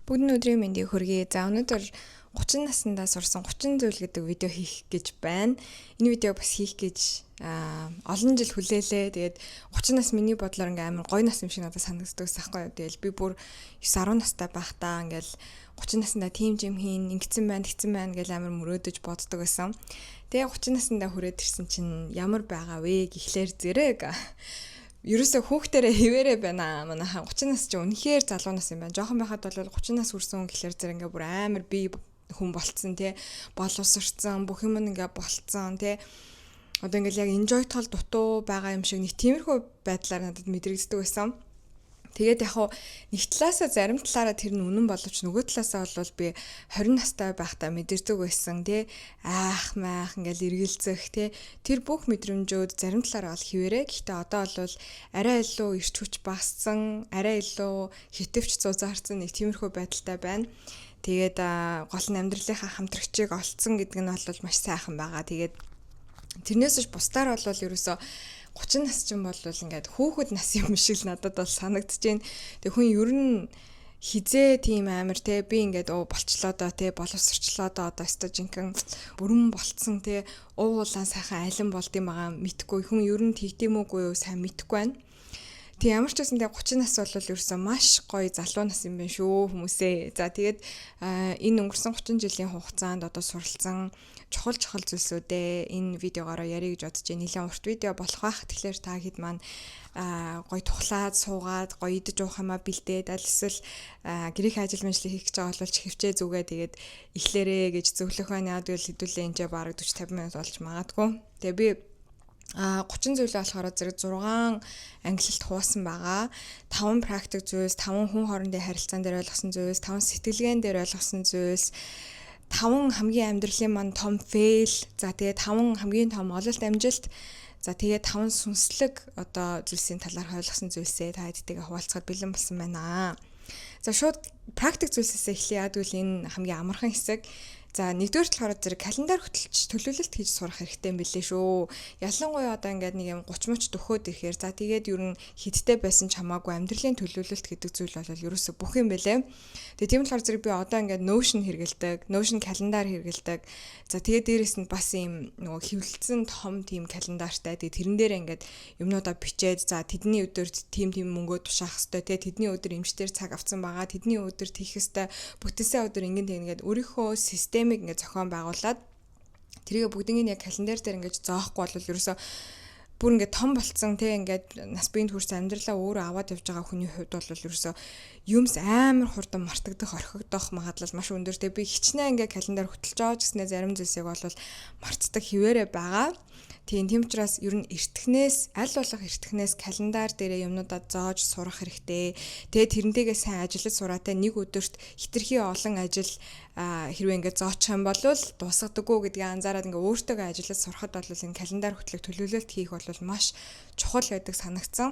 Бүгдийн өдрийн мэндийг хүргэе. За, өнөөдөр 30 наснда сурсан 30 зүйл гэдэг видео хийх гэж байна. Энэ видеог бас хийх гэж олон жил хүлээлээ. Тэгээд 30 нас миний бодлоор ингээм амар гоё нас юм шиг надад санагддаг байсан байхгүй юу. Тэгэл би бүр 9 10 настай байхдаа ингээл 30 наснда тийм жим хийн, ингэсэн байна, тэгсэн байна гэл амар мөрөөдөж боддог байсан. Тэгээ 30 наснда хүрээд ирсэн чинь ямар байгаа вэ гэхлээр зэрэг ерөөсө хүүхдэрээ хэвээрээ байна. Манайхан 30 нас чи үнэхээр залуу нас юм байна. Жохон байхад бол 30 нас хүрсэн хүн гэхлээр зэрэг ингээ бүр амар бие хүн болцсон, тий, боловсрцсан, бүх юм ингээ болцсон, тий, одоо ингээл яг enjoy тол дутуу байгаа юм шиг нэг тиймэрхүү байдлаар надад мэдрэгддэг байсан. Тэгээд яг хуу нэг талаасаа, зарим талаараа тэр нь үнэн боловч нөгөө талаасаа бол би 20 настай байхдаа мэдэрдэг байсан, тий, айх майх, ингээл эргэлзэх, тий, тэр бүх мэдрэмжүүд зарим талаараа бол хэвээрээ. Гэхдээ одоо бол арай илүү эрч хүч багассан, арай илүү хитэвч зузаарсан нэг тиймэрхүү байдалтай байна. Тэгээд гол нь амьдралынхаа хамтрагчийг олцсон гэдэг нь бол маш сайхан байгаа. Тэгээд тэрнээс ч бусдаар бол ерөөсөө 30 нас чинь бол ингээд хүүхэд нас юм шиг л надад бол санагдаж байна. Тэг хүн ер нь хизээ тийм амар, те, би ингээд оо болчлоо доо, те, боловсрчлоо доо, одоо өстой жинхэнэ бүрэн болцсон, те, уу улаан сайхан алин болд юм байгаа мэдхгүй. Хүн ер нь тэгдэм үгүй юу, сайн мэдэхгүй байна. Тэг ямар ч байсан тэг 30 нас бол ерөөсөө маш гоё залуу нас юм байна шүү, хүмүүсээ. За, тэгээд энэ өнгөрсөн 30 жилийн хугацаанд одоо суралцсан чухал чухал зүйлсүүдээ энэ видеогоороо ярих гэж бодож байна. Нэлээд урт видео болох бах. Тэгэхээр та хэд маань гоё тухлаад суугаад, гоё идэж уух юмаа бэлдээд, аль эсвэл гэрийн ажил мэнжлийг хийх гэж байгаа бол чихвчээ зүгээ тэгээд эхлээрээ гэж зөвлөх байна. Яг тэгвэл хэдүүлээ энэ бараг 40 50 минут болж магадгүй. Тэгээ би 30 зүйлээ болохоор зэрэг 6 ангилалт хуваасан байгаа. 5 практик зүйлс, 5 хүн хоорондын харилцаан дээр ойлгосон зүйлс, 5 сэтгэлгээн дээр ойлгосон зүйлс, 5 хамгийн амьдралын маань том fail, за тэгээ 5 хамгийн том ололт амжилт, за тэгээ 5 сүнслэг одоо зүйлсийн талаар ойлгосон зүйлсээ та хэдтэйгээ хуваалцахад бэлэн болсон байна. За, шууд практик зүйлсээс эхлэе. Яг гэвэл энэ хамгийн амархан хэсэг. За, нэгдүгээр болохоор зэрэг календар хөтөлж төлөвлөлт хийж сурах хэрэгтэй юм билээ шүү. Ялангуяа одоо ингээд нэг юм 30 мөч дөхөөд ирэхээр, за тэгээд ер нь хидтэй байсан ч хамаагүй, амьдралын төлөвлөлт гэдэг зүйл бол ерөөсө бүх юм бэлээ. Тэгээд тийм болохоор зэрэг би одоо ингээд Notion хэрэгэлдэг, Notion календар хэрэгэлдэг. За, тэгээд дээрэс нь бас ийм нөгөө хэвлэлсэн том тийм календартай. Тэгээд тэрэн дээр ингээд юмнуудаа бичээд, за тэдний өдөрт тийм тийм мөнгөө тушаах хэвээр, тэгээд тэдний өдөр эмчтэр цаг авсан байгаа, тэдний өдөр тийх хэвээр, бүтэнсэн өдөр ингэн тэг ингээд өөрийнхөө системийг ингээд зохион байгуулад тэрийг бүгднийг яг календар дээр ингээд зоохгүй бол ерөөсөө бүр ингээд том болцсон, те, ингээд нас биеинд хүрсэн, амьдралаа өөрөө аваад явж байгаа хүний хувьд бол ерөөсөө юмс амар хурдан мартагдах, орхигдох магадлал маш өндөр. Те, би хичнээн ингээд календар хөтөлж байгаа ч гэснээр зарим зүйлсийг бол мартдаг хэвээрээ байгаа. Тийм учраас ер нь эртхнээс, аль болох эртхнээс календар дээрээ юмнуудаа зоож сурах хэрэгтэй. Тэгээд тэрнтэйгээ сайн ажиллаж сураатай. Нэг өдөрт хэтэрхий олон ажил хэрвээ ингээд зоочих юм бол дуусгадаггүй гэдгийг анзаараад ингээд өөртөөгөө ажиллаж сурахад бол энэ календар хөтлөх, төлөвлөлт хийх бол маш чухал байдаг санагдсан.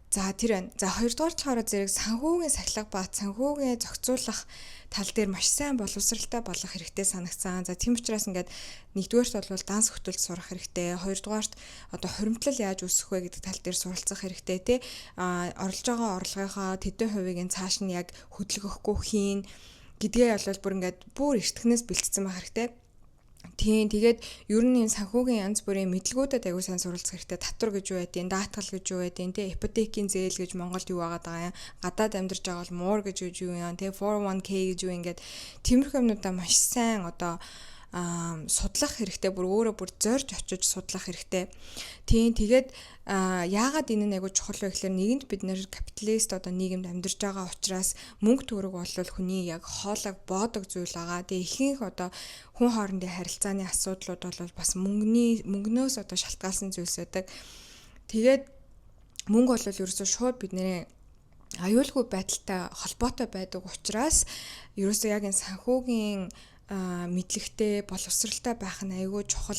За, тэр байна. За, хоёрдугаар болохоор зэрэг санхүүгийн сахилга бат, санхүүгийн зохицуулах тал дээр маш сайн боловсралтай болох хэрэгтэй санагдсан. За, тийм учраас ингээд нэгдүгээрт бол данс хөтөлж сурах хэрэгтэй. Хоёрдугаарт одоо хуримтлал яаж үүсгэх вэ гэдэг тал дээр суралцах хэрэгтэй, тий. Орлож байгаа орлогынхоо тэдэн хувийг нь цааш нь яг хөдөлгөхгүй хийн гэдгээ бол бүр ингээд бүр эртхнээс бэлтцсэн байх хэрэгтэй. Тийм, тэгээд ер нь энэ санхүүгийн янз бүрийн мэдлэгүүдэд аягүй сайн суралцах хэрэгтэй. Татвар гэж юу байдیں, даатгал гэж юу байдیں, тэ, ипотекийн зээл гэж Монголд юу байгаад байгаа юм. Гадаад амьдарч байгаа бол mortgage гэж юу юм, тэ, 401k гэж юу, ингээд тиймэрхүү юмнуудаа маш сайн одоо судлах хэрэгтэй, бүр өөрөө бүр зорж очиж судлах хэрэгтэй. Тийм, тэгээд яагаад энэ нь айгу чухал вэ гэхээр нэгэнд бид нэр капиталист одоо нийгэмд амьдарч байгаа учраас мөнгө төгрөг бол хүний яг хоолойг боодог зүйл байгаа. Тэгээ ихэнх одоо хүн хоорондын харилцааны асуудлууд бол бас мөнгнөөс одоо шалтгаалсан зүйлс байдаг. Тэгээд мөнгө бол ерөөсөө шууд бидний аюулгүй байдалтай холбоотой байдаг учраас ерөөсөө яг энэ санхүүгийн мэдлэгтэй, боловсралтай байх нь айгүй чухал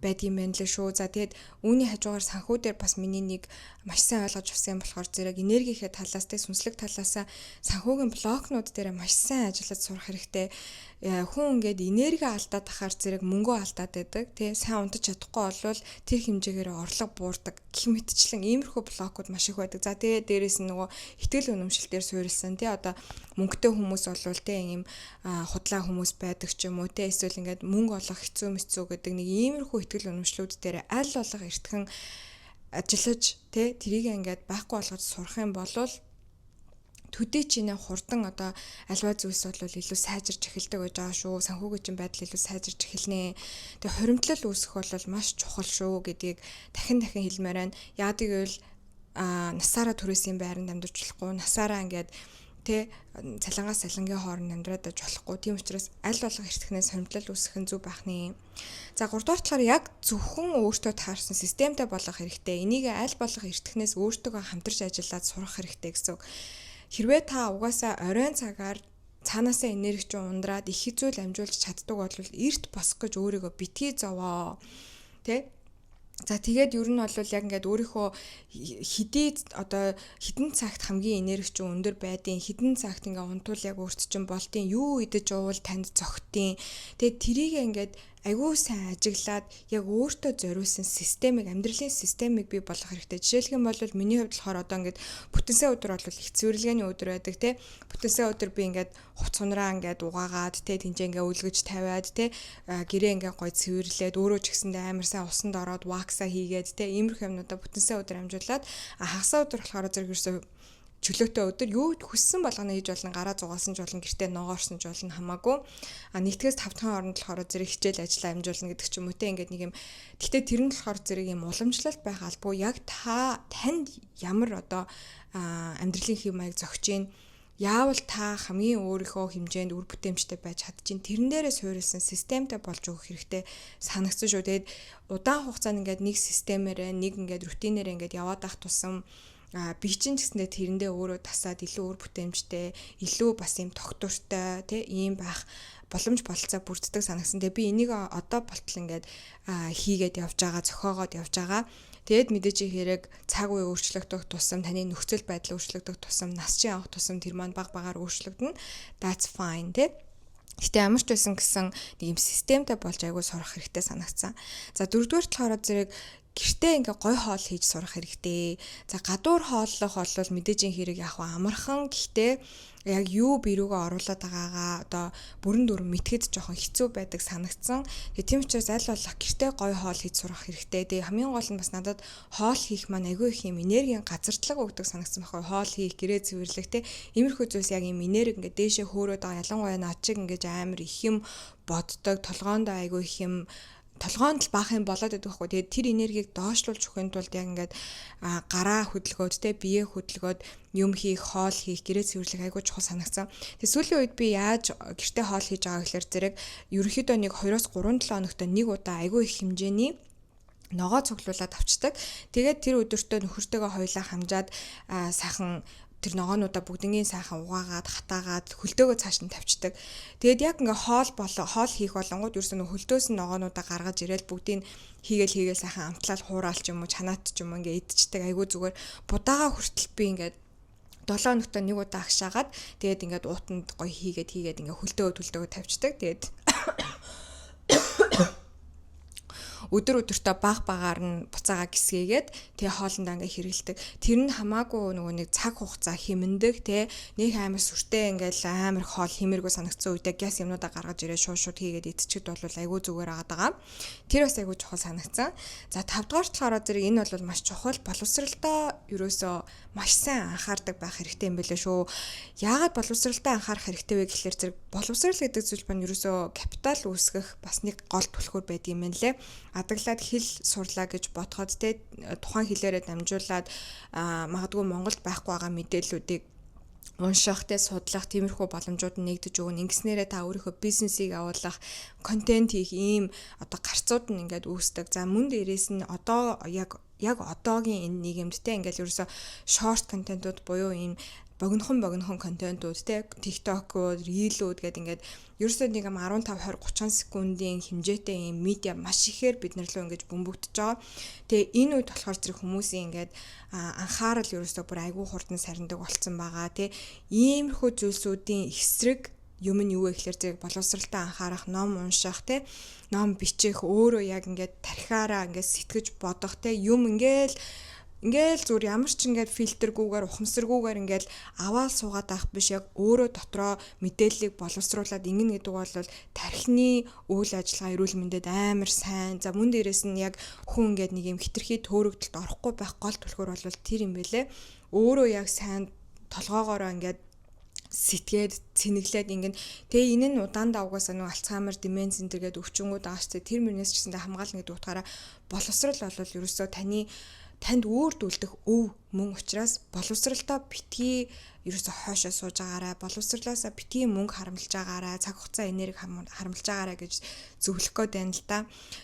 байдгийм байна лээ шүү. За, тэгээд үүний хажуугаар санхүү дээр бас миний нэг маш сайн ойлгож авсан юм болохоор зэрэг энергийнхээ талаас, те, сүнслэг талаас санхүүгийн блокнууд дээр маш сайн ажиллаж сурах хэрэгтэй. Хүн ингээд энерги алдаад ахаар зэрэг мөнгөө алдаад байдаг. Тэ, сайн унтаж чадахгүй болвол тэр хэмжээгээр орлого буурдаг гэх мэтчлэн иймэрхүү блокууд маш их байдаг. За, тэгээ дээрэс нь нөгөө итгэл үнэмшил дээр суурилсан, тий, одоо мөнгөтэй хүмүүс болвол, тий, ийм худлаа хүмүүс байдаг ч юм уу, тий, эсвэл ингээд мөнгө олох хэцүү мэцүү гэдэг нэг иймэрхүү итгэл үнэмшлүүд дээр аль болох эртхэн ажиллаж, тий, тэрийг ингээд байхгүй болгож сурах юм бол төдий чинээ хурдан одоо альва зүйлс бол илүү сайжирч эхэлдэг байж байгаа шүү. Санхүүгийн чинь байдал илүү сайжирч эхэлнэ. Тэгээ хуримтлал үүсгэх бол маш чухал шүү гэдгийг дахин дахин хэлмээр байна. Яагаад гэвэл насаараа түрээсийн байранд амьдарч болохгүй, насаараа ингээд, тэ, цалингаас цалингийн хооронд амьдраад байж болохгүй. Тийм учраас аль болох эртгэнээс хуримтлал үүсгэх нь зөв байх нэ. За, 3 дугаар талаар яг зөвхөн өөртөө таарсан системтэй болох хэрэгтэй. Энийг аль болох эртгэнээс өөртөөгөө хамтарч ажиллаад сурах хэрэгтэй гэсэн үг. Хэрвээ та угаасаа оройн цагаар цаанаасаа энерги чинь ундраад их зүйл амжуулж чаддаг бол эрт босох гэж өөрийгөө битгий зовоо. Тэ? За, тэгээд ер нь бол яг ингээд өөрийнхөө хэдий одоо хэдэн цагт хамгийн энерги чинь өндөр байдیں۔ Хэдэн цагт ингээ унтвал яг өөрт чинь болдیں۔ Юу идэж уувал танд зохидیں۔ Тэгээд тэрийг ингээд айгүй сайн ажиглаад яг өөртөө зориулсан системийг, амьдралын системийг бий болгох хэрэгтэй. Жишээлх юм бол миний хувьд болохоор одоо ингээд бүтэн сайн өдөр бол их цэвэрлэгээний өдөр байдаг, те. Бүтэн сайн өдөр би ингээд хувц сунраа ингээд угаагаад, те, тэнцээ ингээд өлгөж тавиад, те, гэрээ ингээд гой цэвэрлээд, өөрөө ч гэсэндээ амар сайн усанд ороод wax аа хийгээд, те, иймэрхүү юмнуудаа бүтэн сайн өдөр амжуулаад, хагасаа өдөр болохоор зэрэг ерөөсөө чөлөөтэй өдөр, юу хүссэн болгоно хийж болно, гараа зугаасан ч болно, гэртээ ногоорсон ч болно, хамаагүй. А нэгтгэс тавтахын хооронд болохоор зэрэг хичээл ажиллаа амжуулна гэдэг ч юм уу, те, ингээд нэг юм. Гэхдээ тэр нь болохоор зэрэг юм уламжлалт байх албагүй, яг та танд ямар одоо амьдралын хэв маяг зохиж гин, яавал та хамгийн өөрийнхөө хэмжээнд үр бүтээмжтэй байж чадчих, тэрэн дээрээ суурилсан системтэй болж өгөх хэрэгтэй санагдсан шүү. Тэгээд удаан хугацаанд ингээд нэг системээрээ, нэг ингээд рутинээрээ ингээд яваад ах тусам би чинь ч гэсэндээ тэрэндээ өөрөө тасаад илүү үр бүтээмжтэй, илүү бас юм тогтвортой, тий, ийм байх боломж бололцоо бүрддэг санагдсан. Тэгээ би энийг одоо болтол ингээд хийгээд явж байгаа, зохиогоод явж байгаа. Тэгээд мэдээж хэрэг цаг үе өөрчлөгдөх тусам, таны нөхцөл байдал өөрчлөгдөх тусам, нас чинь явах тусам тэр маань баг багаар өөрчлөгдөнө. That's fine, тий. Гэтэ ямар ч байсан гэсэн нэг юм системтэй болж айгүй сурах хэрэгтэй санагдсан. За, дөрөвдүгээр болохоор зэрэг гэртээ ингээ гой хоол хийж сурах хэрэгтэй. За, гадуур хооллох бол мэдээж хэрэг яг амархан, гэхдээ яг юу бирүүгээ оруулаад байгаагаа одоо бүрэн дүрэн мэдхэд жоохон хэцүү байдаг санагдсан. Тэгээ тийм учраас аль болох гэртээ гой хоол хийж сурах хэрэгтэй. Тэгээ хамгийн гол нь бас надад хоол хийх маань айгүй их юм энергийн газардлага өгдөг санагдсан байхгүй. Хоол хийх, гэрээ цэвэрлэх, те, иймэрхүү зүйлс яг юм энерги ингээ дээшээ хөөрөөд байгаа. Ялангуяа над чиг ингээ амар их юм боддог, толгоондоо айгүй их юм, толгоонд л баах юм болоод байдаг байхгүй. Тэгээд тэр энергийг доошлуулж өгөхийн тулд яг ингээд гараа хөдөлгөөд, те, бие хөдөлгөөд юм хийх, хоол хийх, гэрээ цэвэрлэх айгүй чухал санагдсан. Тэгээд сүүлийн үед би яаж гэртээ хоол хийж байгаа гэхээр зэрэг ерөнхийдөө нэг 2-оос 3 7 хоногт нэг удаа айгүй их хэмжээний ногоо цуглуулад авчдаг. Тэгээд тэр өдөртөө нөхөртөөгөө хоёлаа хамжаад сайхан тэр ногоонуудаа бүгднгийн сайхан угаагаад, хатаагаад, хөлдөөгөө цааш нь тавьчихдаг. Тэгээд яг ингээ хоол болоо хоол хийх болонгууд ерөөсөө нөх хөлдөөс нь ногоонуудаа гаргаж ирээл бүгдийг хийгээл хийгээл сайхан амтлал хураал ч юм уу, чанаат ч юм уу ингээ идчихдэг. Айгуу зүгээр будаага хүртэл би ингээд 7 хоногт нэг удаа агшаагаад, тэгээд ингээд уутанд гоё хийгээд хийгээд ингээ хөлдөөгөө төлдөөгөө тавьчихдаг. Тэгээд өдөр өдөртөө баг багаар нь буцаага гисгээгээд, тэгээ хоолндоо ингээ хэрэгэлдэг. Тэр нь хамаагүй нөгөө нэг цаг хугацаа хэмнэдэг, те, нэг амар сүртэй ингээл амар хоол хэмэргүй санагдсан үедээ гяс юмнуудаа гаргаж ирээ шууд шууд хийгээд идчихэд бол айгүй зүгээр байгаа. Тэр бас айгүй чухал санагдсан. За, 5 дугаар талаараа зэрэг энэ бол маш чухал, боловсралдаа ерөөсөө маш сайн анхаардаг байх хэрэгтэй юм билээ шүү. Яагаад боловсралдаа анхаарах хэрэгтэй вэ гэхлээр зэрэг боловсрал гэдэг зүйл маань ерөөсөө капитал үүсгэх бас нэг гол түлхүүр байдаг юм байна лээ. Адаглаад хэл сурлаа гэж бодоход, те, тухайн хэлээрээ дамжуулаад магадгүй Монголд байхгүй байгаа мэдээллүүдийг унших, те, судлах тиймэрхүү боломжууд нь нэгдэж өгнө. Ингэснээрээ та өөрийнхөө бизнесийг явуулах, контент хийх ийм одоо гарцууд нь ингээд үүсдэг. За, мөн дээрээс нь одоо яг яг одоогийн энэ нийгэмд, те, ингээл ерөөсө short контентууд буюу ийм богинохон контентууд те, TikTok-ууд, Reel-үүд гэдэг ингээд ерөөсөө нэг юм 15 20 30 секундын хэмжээтэй юм медиа маш ихээр бид нар лөө ингэж бөмбөгдөж байгаа. Тэгээ энэ үед болохоор зэрэг хүмүүсийн ингээд анхаарал ерөөсөө бүр айгүй хурдан сарндаг болцсон байгаа те. Иймэрхүү зүйлсүүдийн эсрэг юм нь юу вэ гэхээр зэрэг боловсралтай анхаарах, ном унших те, ном бичих, өөрөө яг ингээд тархиараа ингээд сэтгэж бодох те, юм ингээл ингээл зүгээр ямар ч ингээд фильтргүүгээр, ухамсаргүйгээр ингээл аваал суугаад байх биш, яг өөрөө дотроо мэдээллийг боловсруулад ингэнэ гэдэг бол тархины үйл ажиллагаа эрүүл мэндэд амар сайн. За, мөн дээрээс нь яг хүн ингээд нэг юм хитрхи төөрөгдөлд орохгүй байх гол түлхүүр бол тэр юм бэлээ. Өөрөө яг сайн толгоогоороо ингээд сэтгээд, цэнэглээд ингэн. Тэгээ энэ нь удаандаа угаасаа нэг Альцгеймер, деменц энэ төр гээд өвчнгүүд байгаа шүү дээ. Тэр мөрнөөс ч гэсэндээ хамгаална гэдэг утгаараа боловсрал бол ерөөсөө танд үүрдүүлдэх өв мөн учраас боловсралдаа битгий ерөөсө хойшоо сууж агаарай, боловсрлоосоо битгий мөнгө харамлаж агаарай, цаг хугацаа, энерги харамлаж агаарай гэж зөвлөх гээд байна л да.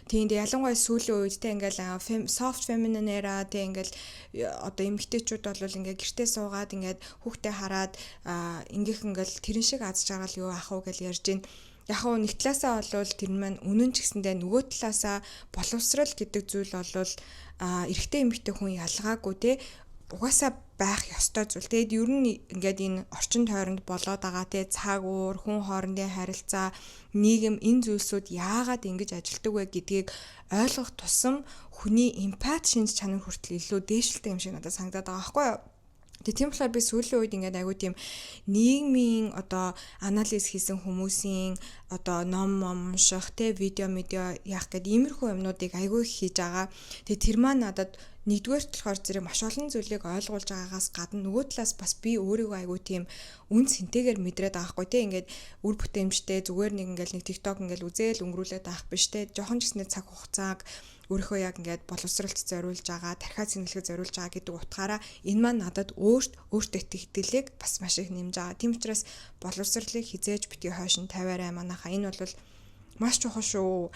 Тийм, дээ, ялангуяа сүүлийн үед те ингээл soft feminine era те, ингээл одоо эмэгтэйчүүд бол ингээ гэртээ суугаад, ингээд хүүхдээ хараад ингэх, ингээл тэрэн шиг аз жаргал юу ах уу гэж ярьж байна. Яг хөө нэг талаасаа болвол тэр маань үнэн ч гэсэндээ нөгөө талаасаа боловсрал гэдэг зүйл болвол эрэгтэй эмэгтэй хүн ялгаагүй те угаасаа байх ёстой зүйл. Тэгээд ер нь ингээд энэ орчин тойронд болоод байгаа те цаг уур, хүн хоорондын харилцаа, нийгэм, энэ зүйлсүүд яагаад ингэж ажилтдаг вэ гэдгийг ойлгох тусам хүний эмпат шинж чанар хүртэл илүү дээшилдэг юм шиг надад санагдаад байгаа байхгүй юу? Тэгээ тийм болохоор би сүүлийн үед ингээд айгуу тийм нийгмийн одоо анализ хийсэн хүмүүсийн одоо ном ном унших те, видео медиа яах гээд иймэрхүү юмнуудыг айгуу их хийж байгаа. Тэгээ тэр маань надад нэгдүгээр болохоор зэрэг маш олон зүйлийг ойлгуулж байгаагаас гадна нөгөө талаас бас би өөрийгөө айгуу тийм үн цэнтэйгээр мэдрээд байгаа хгүй те. Ингээд үр бүтээмжтэй зүгээр нэг ингээл нэг TikTok ингээл үзээл өнгөрүүлээд авах биш те, жоохон ч гэснээр цаг хугацааг өөрийнхөө яг ингээд боловсролт зориулж байгаа, тархиа цэнэглэхэд зориулж байгаа гэдэг утгаараа энэ маань надад өөртөө итгэлийг бас маш их нэмж байгаа. Тийм учраас боловсролыг хизээж битгий хойш нь тавиарай, манайхаа. Энэ бол маш чухал шүү.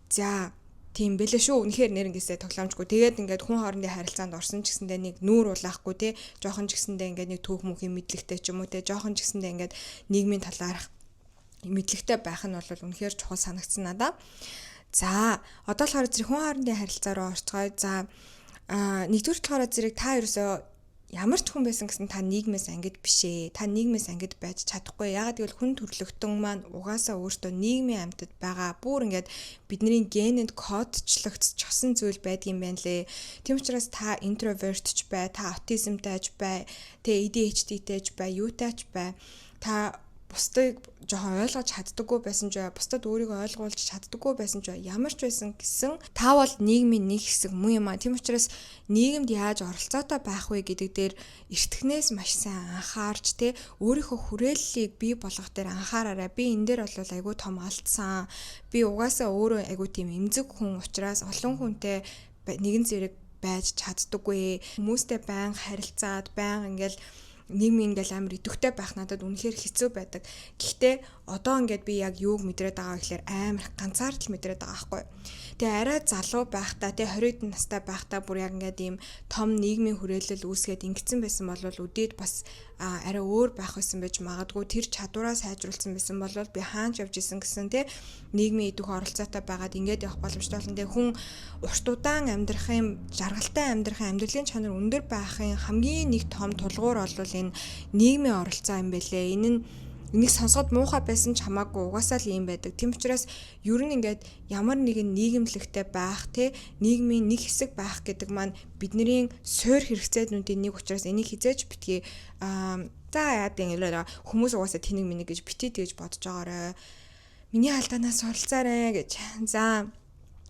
За, тийм бэлээ шүү. Үнэхээр нэрнгээсээ тоглоомжгүй. Тэгээд ингээд хүн хоорондын харилцаанд орсон ч гэсэндээ нэг нүүр улаахгүй те, жоохон ч гэсэндээ ингээд нэг түүх мөнхийн мэдлэгтэй ч юм уу те, жоохон ч гэсэндээ ингээд нийгмийн талаарх мэдлэгтэй байх нь бол үнэхээр чухал санагдсан надаа. За, одоо болохоор зэрэг хүн хоорондын харилцаа руу орцгоё. За, нэгдүгээр болохоор зэрэг та ерөөсөө ямар ч хүн байсан гэсэн та нийгмээс ангид биш ээ. Та нийгмээс ангид байж чадахгүй. Яагаад гэвэл хүн төрөлхтөн маань угаасаа өөртөө нийгмийн амьтад байгаа. Бүр ингээд бидний генэнд кодчлогдчихсон зүйл байдгийн байна лээ. Тийм учраас та интроверт ч бай, та аутизмтай ч бай, тэ ADHD-тэй ч бай, юутай ч бай. Та бусдыг жоохон ойлгож чаддаггүй байсан ч бай, бусдад өөрийгөө ойлгуулж чаддаггүй байсан ч бай, ямар ч байсан гэсэн та бол нийгмийн нэг хэсэг мөн юм а. Тийм учраас нийгэмд яаж оролцоотой байх вэ гэдэг дээр эртгэнээс маш сайн анхаарч те, өөрийнхөө хүрээллийг бий болгох дээр анхаараарай. Би энэ дээр бол айгүй том алдсан. Би угаасаа өөрөө айгүй тийм эмзэг хүн учраас олон хүнтэй нэгэн зэрэг байж чаддаггүй. Хүмүүстэй байнга харилцаад, байнга ингээл нийгмийн ингээл амар идэвхтэй байх надад үнэхээр хэцүү байдаг. Гэхдээ одоо ингээд би яг юуг мэдрээд байгаа гэхээр амар ганцаардал мэдрээд байгаа байхгүй. Тэгээ арай залуу байхдаа те, 20 настай байхдаа бүр яг ингээд ийм том нийгмийн хүрээлэл үүсгээд ингэсэн байсан бол үдээд бас арай өөр байх байсан байж магадгүй. Тэр чадвараа сайжруулсан байсан бол би хаанч явж исэн гэсэн те, нийгмийн идэвх оролцоотой байгаад ингээд явах боломжтой болно. Тэгээ хүн урт удаан амьдрахын, жаргалтай амьдрахын, амьдралын чанар өндөр байхын хамгийн нэг том тулгуур бол энэ нийгмийн оролцоо юм бэлээ. Энэ нь энийг сонсоход муухай байсан ч хамаагүй, угаасаа л ийм байдаг. Тийм учраас ер нь ингээд ямар нэгэн нийгэмлэгтэй байх те, нийгмийн нэг хэсэг байх гэдэг маань бидний суур хэрэгцээнүүдийн нэг учраас энийг хизээж битгий за яа гэдэг хүмүүс угаасаа тэнэг минэг гэж битгий тэгж бодож байгаарай. Миний алдаанаас суралцаарай гэж. За,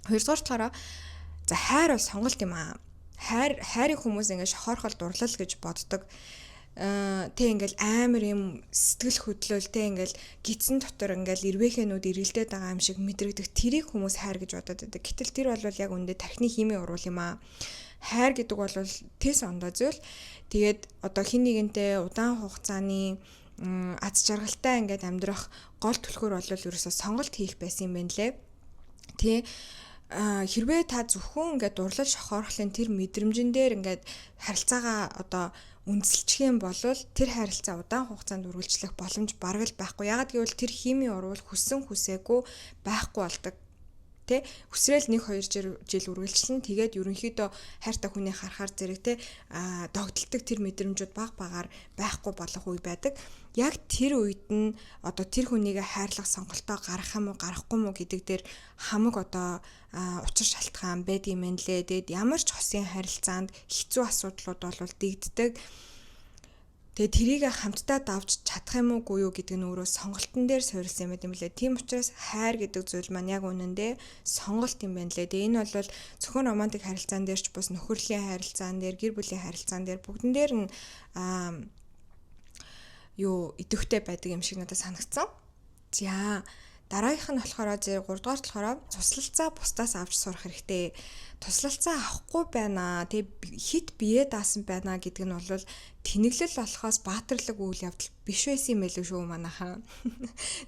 хоёрдугаар болохоор за хайр бол сонголт юм аа. Хайрыг хүмүүс ингээд шохоорхол дурлал гэж боддог. Тэ ингээл амар юм сэтгэл хөдлөл тэ, ингээл гидсэн дотор ингээл эрвээхэнүүд эргэлдээд байгаа юм шиг мэдрэгдэх тэрийг хүмүүс хайр гэж бодоод байдаг. Гэтэл тэр бол яг үндэ тархины химийн уруул юм аа. Хайр гэдэг бол тэс ондоо зүйл. Тэгээд одоо хин нэгэнтэй удаан хугацааны аз жаргалтай ингээд амьдрах гол түлхүүр бол ерөөсөө сонголт хийх байсан юм байна лээ. Тэ, хэрвээ та зөвхөн ингээд дурлал шохоорхлын тэр мэдрэмжэн дээр ингээд харилцаагаа одоо үндэслэх юм бол тэр харилцаа удаан хугацаанд үргэлжлэх боломж бараг л байхгүй. Яагаад гэвэл тэр химийн урвал хүссэн хүсээгүй байхгүй болдог. Тэ, хүсрээл 1 2 жил үргэлжлэн, тэгээд ерөнхийдөө хайртай хүнийг харахаар зэрэг, тэ, догдолдог тэр мэдрэмжүүд баг багаар байхгүй болох үе байдаг. Яг тэр үед нь одоо тэр хүнийг хайрлах сонголтоо гаргах юм уу, гаргахгүй юм уу гэдэг дээр хамаг одоо учир шалтгаан байдаг юм байна лээ. Тэгээд ямар ч хосын харилцаанд хэцүү асуудлууд бол дэгддэг. Тэгээ тэрийг хамтдаа давж чадах юм уугүй юу гэдэг нь өөрөө сонголтон дээр суурилсан юм юм лээ. Тийм учраас хайр гэдэг зүйл маань яг үнэндээ сонголт юм байна лээ. Тэгээ энэ бол зөвхөн романтик харилцаан дээр ч бус, нөхөрлийн харилцаан дээр, гэр бүлийн харилцаан дээр, бүгдэн дээр нь юу идэвхтэй байдаг юм шиг надад санагдсан. За, дараагийнх нь болохоор зэрэг 3 дугаар болохоор туслалцаа бусдаас авч сурах хэрэгтэй. Туслалцаа авахгүй байна. Тэгээ хэт бие даасан байна гэдэг нь бол тэнэглэл болохоос баатарлаг үйл явдал биш байсан юм байлээ шүү, манайхаа.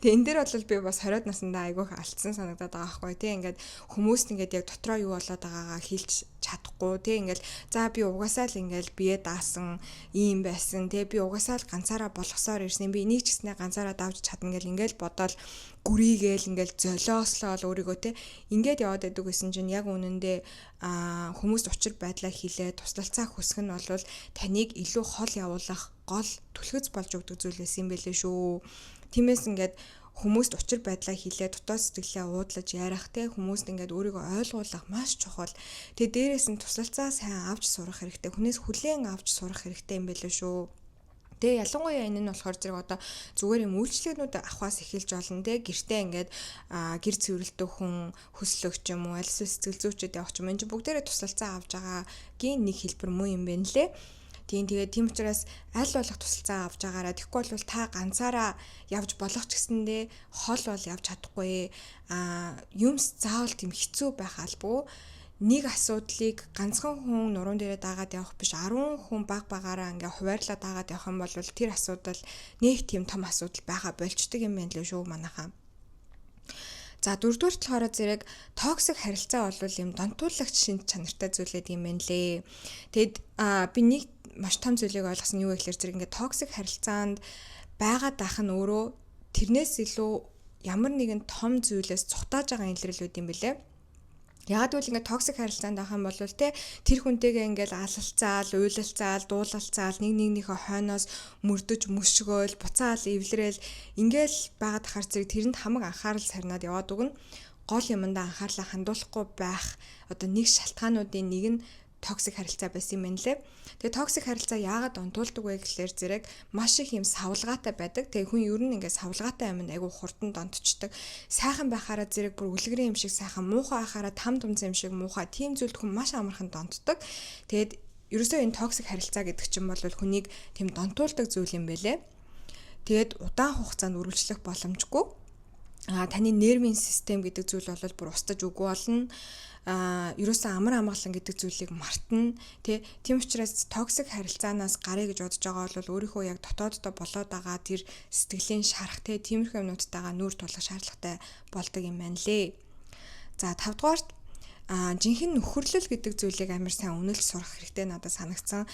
Тэгээ энэ дээр бол би бас 20 наснда айгүйх алдсан санагдаад байгаа байхгүй тий. Ингээд хүмүүст ингээд яг дотроо юу болоод байгаагаа хэлж чадахгүй тий. Ингээд за, би угаасаа л ингээд бие даасан ийм байсан тий. Би угаасаа л ганцаараа болгосоор ирсэн. Би энийг ч гэснээ ганцаараа давж чадна гэл ингээд бодоол гүрийгээл ингээд золиослоол өөрийгөө тий. Ингээд яваад байдаг гэсэн чинь яг үнэндээ хүмүүст учир байдлаа хилээ туслалцаа хүсэх нь бол таныг илүү хол явуулах гол түлхэц болж өгдөг зүйл байсан юм бэлээ шүү. Тиймээс ингээд хүмүүст учир байдлаа хилээ, дотоод сэтгэлээ уудлаж ярих те, хүмүүст ингээд өөрийгөө ойлгуулах маш чухал. Тэгээ дээрээс нь туслалцаа сайн авч сурах хэрэгтэй. Хүнээс хүлээн авч сурах хэрэгтэй юм бэлээ шүү. Тэгээ ялангуяа энэ нь болохоор зэрэг одоо зүгээр юм үйлчлэгнүүд авахаас эхэлж болно те, гэртээ ингээд гэр цэвэрлдэг хүн, хөслөгч юм уу, аль эсвэл сэтгэл зүйчэд явах ч юм, энэ чинь бүгдээрээ туслалцаа авч байгаагийн нэг хэлбэр мөн юм байна лээ. Тийм, тэгээд тийм учраас аль болох туслалцаа авч байгаараа. Тэгэхгүй бол та ганцаараа явж болох ч гэсэндээ хол бол явж чадахгүй. Юмс заавал тийм хэцүү байх албагүй. Нэг асуудлыг ганцхан хүн нуруунд дээрээ дагаад явах биш, 10 хүн баг багаараа ингээ хуваарлаа дагаад явах юм бол тэр асуудал нэг тийм том асуудал байгаа болчдөг юм байна лээ шүү, манайхаа. За, дөрөвдүгээр болохоор зэрэг toxic харилцаа бол юм донтуулагч шинж чанартай зүйл гэдэг юм байна лээ. Тэгэд би нэг маш том зүйлийг ойлгосон нь юу вэ гэхээр зэрэг ингээ toxic харилцаанд байгаад байх нь өөрөө тэрнээс илүү ямар нэгэн том зүйлээс цухтааж байгаа илрэл байд юм бэлээ. Ягаад гэвэл ингээд toxic харилцаанд байх юм бол те, тэр хүнтэйгээ ингээд алалцаал, уйлалцаал, дуулалцаал, нэг нэгнийхээ хойноос мөрдөж мөшгөөл, буцаал эвлэрээл ингээл байгаад хахаар зэрэг тэрэнд хамаг анхаарал сарнаад яваад өгнө. Гол юмдаа анхаарлаа хандуулахгүй байх одоо нэг шалтгаануудын нэг нь toxic харилцаа байсан юм байна лээ. Тэгээ toxic харилцаа яагаад донтуулдаг вэ гэхлээр зэрэг маш их юм савлгаатай байдаг. Тэгээ хүн ер нь ингээд савлгаатай юмд айгүй хурдан донтчдаг. Сайхан байхаараа зэрэг бүр үлгэрийн юм шиг сайхан, муухай байхаараа там тумцсан юм шиг муухай, тийм зүйлд хүн маш амархан донтдог. Тэгээд ерөөсөө энэ toxic харилцаа гэдэг чинь бол хүнийг тийм донтуулдаг зүйл юм бэлээ. Тэгээд удаан хугацаанд үргэлжлэх боломжгүй. Таны нервийн систем гэдэг зүйл бол бүр устаж үгүй болно, ерөөсөө амар амгалан гэдэг зүйлийг мартна тий. Тийм учраас toxic харилцаанаас гаръя гэж бодож байгаа бол өөрийнхөө яг дотооддоо болоод байгаа тэр сэтгэлийн шарах тий, тиймэрхүү юмнуудтайгаа нүүр тулах шаардлагатай болдог юм байна лээ. За, тавдугаарт жинхэнэ нөхөрлөл гэдэг зүйлийг амар сайн үнэлж сурах хэрэгтэй надад санагдсан.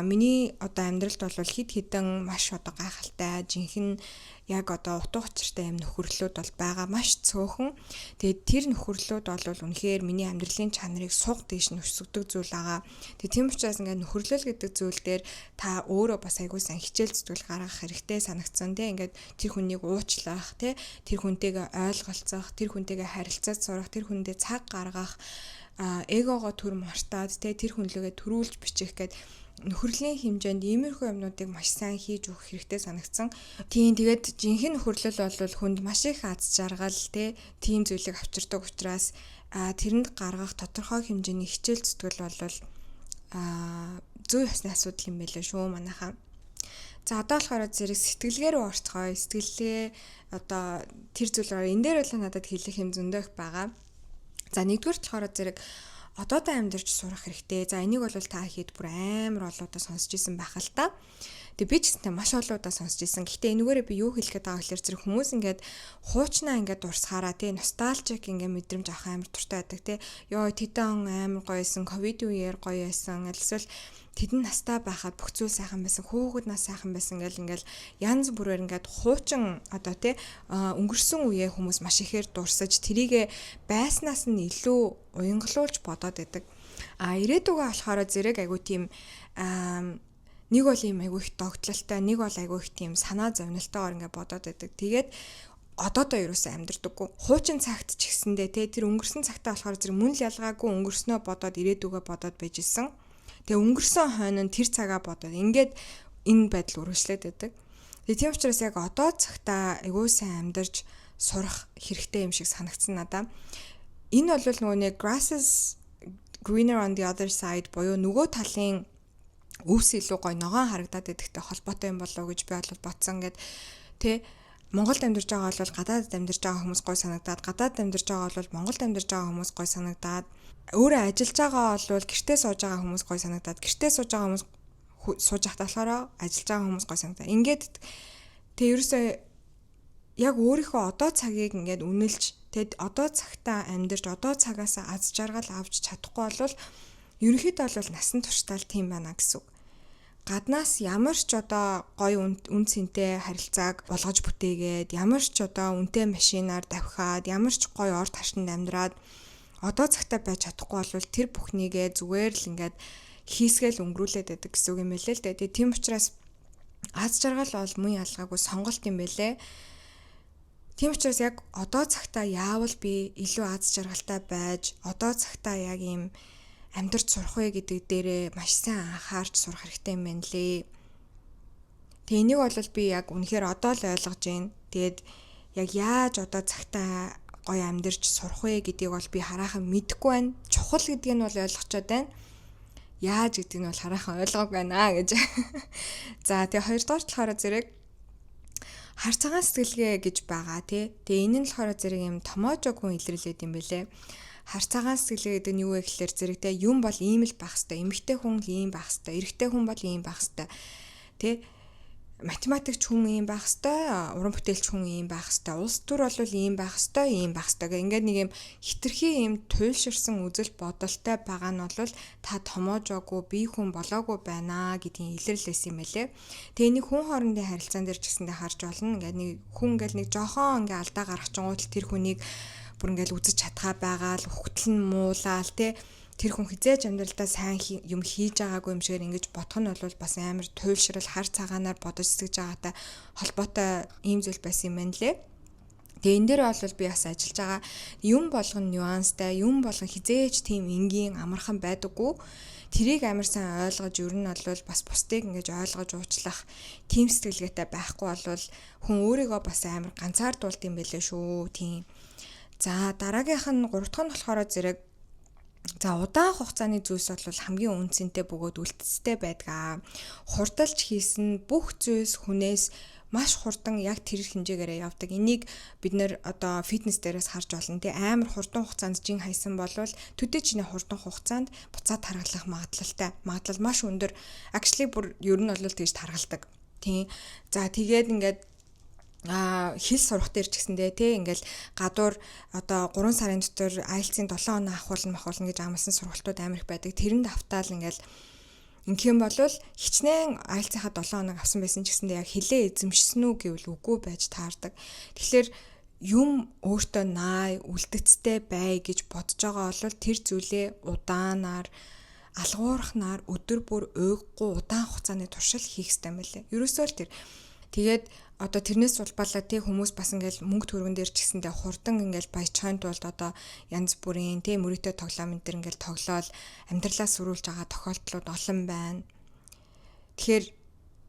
Миний одоо амьдралд бол хэд хэдэн маш одоо гайхалтай, жинхэнэ яг одоо утга учиртай юм нөхөрлөлүүд бол байгаа, маш цөөхөн. Тэгээд тэр нөхөрлөлүүд бол үнэхээр миний амьдралын чанарыг суг дээш нь өсгөдөг зүйл байгаа. Тэгээд тийм учраас ингээд нөхөрлөл гэдэг зүйл дээр та өөрөө бас айгүй сайн хичээл зүтгэл гаргах хэрэгтэй санагдсан тий. Ингээд тэр хүнийг уучлах тий, тэр хүнтэйгээ ойлголцох, тэр хүнтэйгээ харилцаж сурах, тэр хүндээ цаг гаргах, эгогоо төр мартаад тий, тэр хүнлэгээ төрүүлж бичих гээд нөхөрлийн хэмжээнд иймэрхүү юмнуудыг маш сайн хийж өгөх хэрэгтэй санагдсан. Тийм, тэгээд жинхэнэ нөхөрлөл бол хүнд маш их аз жаргал те, тийм зүйлийг авчирдаг учраас тэрэнд гаргах тодорхой хэмжээний хичээл зүтгэл бол зүй ёсны асуудал юм байлээ шүү, манайхаа. За, одоо болохоор зэрэг сэтгэлгээ рүү орцгоё. Сэтгэлгээ одоо тэр зүйл рүү энэ дээр бол надад хэлэх юм зөндөө их байгаа. За, нэгдүгээр болохоор зэрэг одоодоо амьдарч сурах хэрэгтэй. За, энийг бол та хэд бүр амар олоодоо сонсч исэн байх л та. Тэгээ би ч гэсэнтэй маш олон удаа сонсч ирсэн. Гэхдээ энүүгээрээ би юу хэлэх гээд байгаа гэхээр зэрэг хүмүүс ингээд хуучнаа ингээд дурсахаараа тий nostalgic ингээд мэдрэмж авах амар дуртай байдаг тий. Йоо, тэдэн он амар гоёсэн, ковид үеэр гоё байсан. Эсвэл тэдэн настай байхад бүх зүйл сайхан байсан, хүүхэд нас сайхан байсан гэл ингээл янз бүрээр ингээд хуучин одоо тий өнгөрсөн үеэ хүмүүс маш ихээр дурсаж, тэрийгэ байснаас нь илүү уянгалуулж бодоод байдаг. А ирээдүгөө болохоор зэрэг айгу тийм нэг бол ийм айгу их догтлолтой, нэг бол айгу их тийм санаа зовнилтойгоор ингээд бодоод байдаг. Тэгээд одоодоо ерөөсөө амьдрдаггүй. Хуучин цагт ч гэсэндээ те тэр өнгөрсөн цагтаа болохоор зэрэг мөн л ялгаагүй өнгөрснөө бодоод, ирээдүгөө бодоод байж исэн. Тэгээ өнгөрсөн хойно нь тэр цагаа бодоод ингээд энэ байдал үргэлжлээд байдаг. Тэгээ тийм учраас яг одоо цагтаа айгүй сайн амьдарч сурах хэрэгтэй юм шиг санагдсан надаа. Энэ бол нөгөө нэг grass is greener on the other side буюу нөгөө талын өвс илүү гоё ногоон харагдаад байдагтай холбоотой юм болов уу гэж би бол бодсон. Ингээд тэ Монголд амьдарч байгаа бол гадаадд амьдарч байгаа хүмүүс гоё санагдаад, гадаадд амьдарч байгаа бол Монголд амьдарч байгаа хүмүүс гоё санагдаад, өөрөө ажиллаж байгаа бол гэртээ сууж байгаа хүмүүс гоё санагдаад, гэртээ сууж байгаа хүмүүс сууж байхдаа болохоор ажиллаж байгаа хүмүүс гоё санагдаад. Ингээд тэг ерөөсөө яг өөрийнхөө одоо цагийг ингээд үнэлж, тэгэд одоо цагтаа амьдарч, одоо цагаас аз жаргал авч чадахгүй бол ерөнхийдөө бол насан туршдаа тийм байна гэсэн үг. Гаднаас ямар ч одоо гоё үн цэнтэй харилцааг болгож бүтээгээд, ямар ч одоо үнэтэй машинаар давхиад, ямар ч гоё ор таршинд амьдраад одоо цагтаа байж чадахгүй бол тэр бүхнийгээ зүгээр л ингээд хийсгээл өнгөрүүлээд байдаг гэсэн үг юм байлээ л дээ. Тэгээ тийм учраас аз жаргал бол мөн ялгаагүй сонголт юм байлээ. Тийм учраас яг одоо цагтаа яавал би илүү аз жаргалтай байж, одоо цагтаа яг ийм амьдарч сурах вэ гэдэг дээрээ маш сайн анхаарч сурах хэрэгтэй юм байна лээ. Тэгээ энийг бол би яг үнэхээр одоо л ойлгож байна. Тэгээд яг яаж одоо цагтаа гоё амьдарч сурах вэ гэдгийг бол би хараахан мэдэхгүй байна. Чухал гэдгийг нь бол ойлгочоод байна. Яаж гэдгийг нь бол хараахан ойлгоогүй байна гэж. За, тэгээ хоёрдугаар болохоор зэрэг хар цагаан сэтгэлгээ гэж байгаа тий. Тэгээ энэ нь болохоор зэрэг юм томоожог хүн илэрлээд юм бэлээ. Хар цагаан сэтгэлгээ гэдэг нь юу вэ гэхээр зэрэг те юм бол ийм л байх хэвээр, эмэгтэй хүн л ийм байх хэвээр, эрэгтэй хүн бол ийм байх хэвээр, тий, математикч хүн ийм байх хэвээр, уран бүтээлч хүн ийм байх хэвээр, улс төр бол ийм байх хэвээр, ийм байх хэвээр гэх ингээд нэг юм хитрхи ийм туйлширсан үзэл бодолтой байгаа нь бол та томоожоогүй, бие хүн болоогүй байна гэдгийн илэрлээс юм байлээ. Тэгээ нэг хүн хоорондын харилцаан дээр ч гэсэндээ харж болно. Ингээд нэг хүн ингээд нэг жохон ингээд алдаа гаргачингууд тэр хүнийг бүр ингээд үзэж чадхаа байгаа л үхтэл нь муулаал те, тэр хүн хизээж амьдралдаа сайн юм хийж байгаагүй юм шигээр ингэж бодох нь бол бас амар туйлшрал, хар цагаанаар бодож сэтгэж байгаатай холбоотой ийм зүйл байсан юм байна лээ. Тэгээ энэ дээр бол би бас ажиллаж байгаа. Юм болгон нюанстай, юм болгон хизээж тийм энгийн амархан байдаггүй. Тэрийг амар сайн ойлгож, ер нь бол бас бусдыг ингэж ойлгож уучлах тийм сэтгэлгээтэй байхгүй бол хүн өөрийгөө бас амар ганцаардуулд юм байлээ шүү. Тийм. За, дараагийнх нь гурав дахь нь болохоор зэрэг за, удаан хугацааны зүйлс бол хамгийн үн цэнтэй бөгөөд үлдэцтэй байдаг. Хурдалж хийсэн бүх зүйлс хүнээс маш хурдан яг тэр хэмжээгээрээ явдаг. Энийг бид нэр одоо фитнес дээрээс харж болно. Тэ амар хурдан хугацаанд жин хайсан болвол төдий чиний хурдан хугацаанд буцаад таргалах магадлалтай. Магадлал маш өндөр. Actually бүр ер нь бол тэгж таргалдаг. Тийм. За, тэгээд ингээд хэл сурах дээр ч гэсэндээ тий ингээл гадуур одоо 3 сарын дотор IELTS-ийн 7 оноо авахулна махуулна гэж амласан сургалтууд амар их байдаг. Тэрэнд автаал ингээл ингэх юм бол хичнээн IELTS-ийнхаа 7 оног авсан байсан ч гэсэндээ яг хэлээ эзэмшсэн үү гэвэл үгүй байж таардаг. Тэгэхээр юм өөртөө най үлдэцтэй бай гэж бодож байгаа бол тэр зүйлээ удаанаар алгуурхнаар өдөр бүр уйггүй удаан хугацааны туршил хийх хэрэгтэй юм байлээ. Ерөөсөө л тэр. Тэгээд одоо тэрнээс улбалаа тий хүмүүс бас ингээл мөнгө төгрөгөн дээр ч гэсэндээ хурдан ингээл баяжхын тулд одоо янз бүрийн тий мөрөөдөө тоглоом энэ төр ингээл тоглоол амьдралаа сүрүүлж байгаа тохиолдлууд олон байна. Тэгэхээр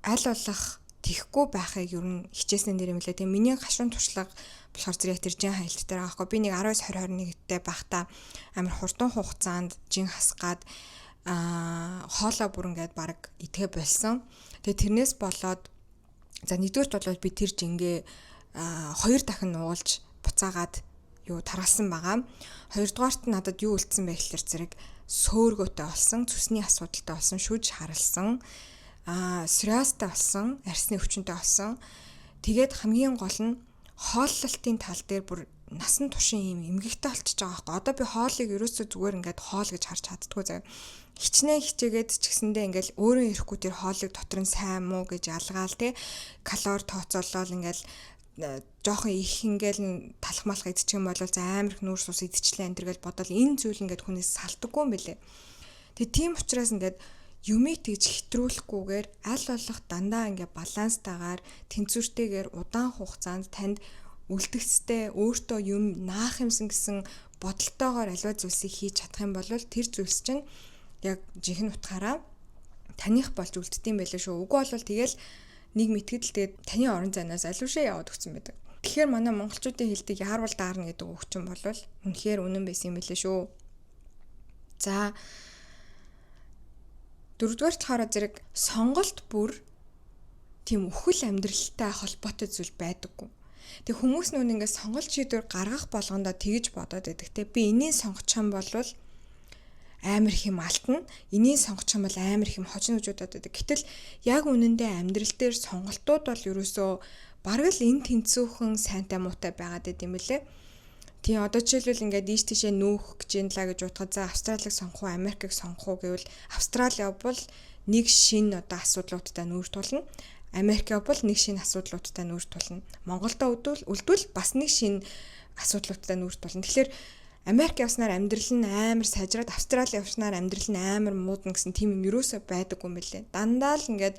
аль болох тэхгүй байхыг ер нь хичээсэн нэр юм лээ. Тэгээ миний гашуун туршлага болохоор зэрэг тэр жин хаялт дээр байгаа байхгүй. Би нэг 19 20 21-тэй байхдаа амар хурдан хугацаанд жин хасгаад хоолоо бүр ингээд баг идэхэ болсон. Тэгээ тэрнээс болоод за, нэгдүгээрт бол би тэр жингээ хоёр дахин нуулж буцаагаад юу таргалсан байгаа. Хоёрдугаарт надад юу үлдсэн бэ гэхэлэр зэрэг сөөргөөтэй болсон, цөсний асуудалтай болсон, шүж харалсан. Псориазтай болсон, арьсны өвчнөд болсон. Тэгээд хамгийн гол нь хооллолтын тал дээр бүр насан туршийн юм эмгэгтэй болчихж байгаа байхгүй. Одоо би хоолыг ерөөсөө зүгээр ингээд хоол гэж харж чаддаггүй заяа. Хичнээн хичээгээд ч гэсэндээ ингээл өөрөө ирэхгүй тэр хоолыг дотор нь сайн муу гэж ялгаал, те, калори тооцоолол, ингээл жоохон их ингээл талах малах идчих юм бол за амар их нүүрс ус идчихлээ энэ гэж бодоод энэ зүйл ингээд хүнээс салтдаггүй юм бэлээ. Тэгээ тийм учраас ингээд юмыг тэгж хэтрүүлэхгүйгээр аль болох дандаа ингээ баланстайгаар, тэнцвэртэйгээр удаан хугацаанд танд үлдгэцтэй, өөртөө юм наах юмсан гэсэн бодолтойгоор аливаа зүйлсийг хийж чадах юм бол тэр зүйлс чинь яг жинхэнэ утгаараа таних болж үлддэг юм байлаа шүү. Үгүй бол тэгэл нэг мэтгэд л тэгээд таны орон зайнаас аль үшээ яваад өгсөн байдаг. Тэгэхээр манай монголчуудын хэлдэг "яарвал даарна" гэдэг үг чинь бол үнэхээр үнэн байсан юм байлээ шүү. За, дөрөвдүгээр болохоор зэрэг сонголт бүр тийм үхэл амьдралтай холбоотой зүйл байдаггүй. Тэг хүмүүс нүүн ингээд сонголт шийдвэр гаргах болгондоо тэгж бодоод байдаг, те. Би энийг сонгочих юм бол амар их юм алтна. Энийг сонгочих юм бол амар их юм хожно гэж бодоод байдаг. Гэтэл яг үнэндээ амьдрал дээр сонголтууд бол ерөөсөө бараг л энэ тэнцүүхэн сайнтай муутай байгаад байд юм бэлээ. Тийм, одоо жишээлбэл ингээд ийш тийшээ нүүх гэж юм лаа гэж бодоход, за, Австралиг сонгох уу, Америкийг сонгох уу гэвэл Австрали явбал нэг шинэ одоо асуудлуудтай нүүр тулна. Америк явбал нэг шинэ асуудлуудтай нүүр тулна. Монголдо үлдвэл бас нэг шинэ асуудлуудтай нүүр тулна. Тэгэхээр Америк явснаар амьдрал нь амар сайжраад, Австрали явснаар амьдрал нь амар муудна гэсэн тийм юм ерөөсөө байдаггүй юм билээ. Дандаа л ингээд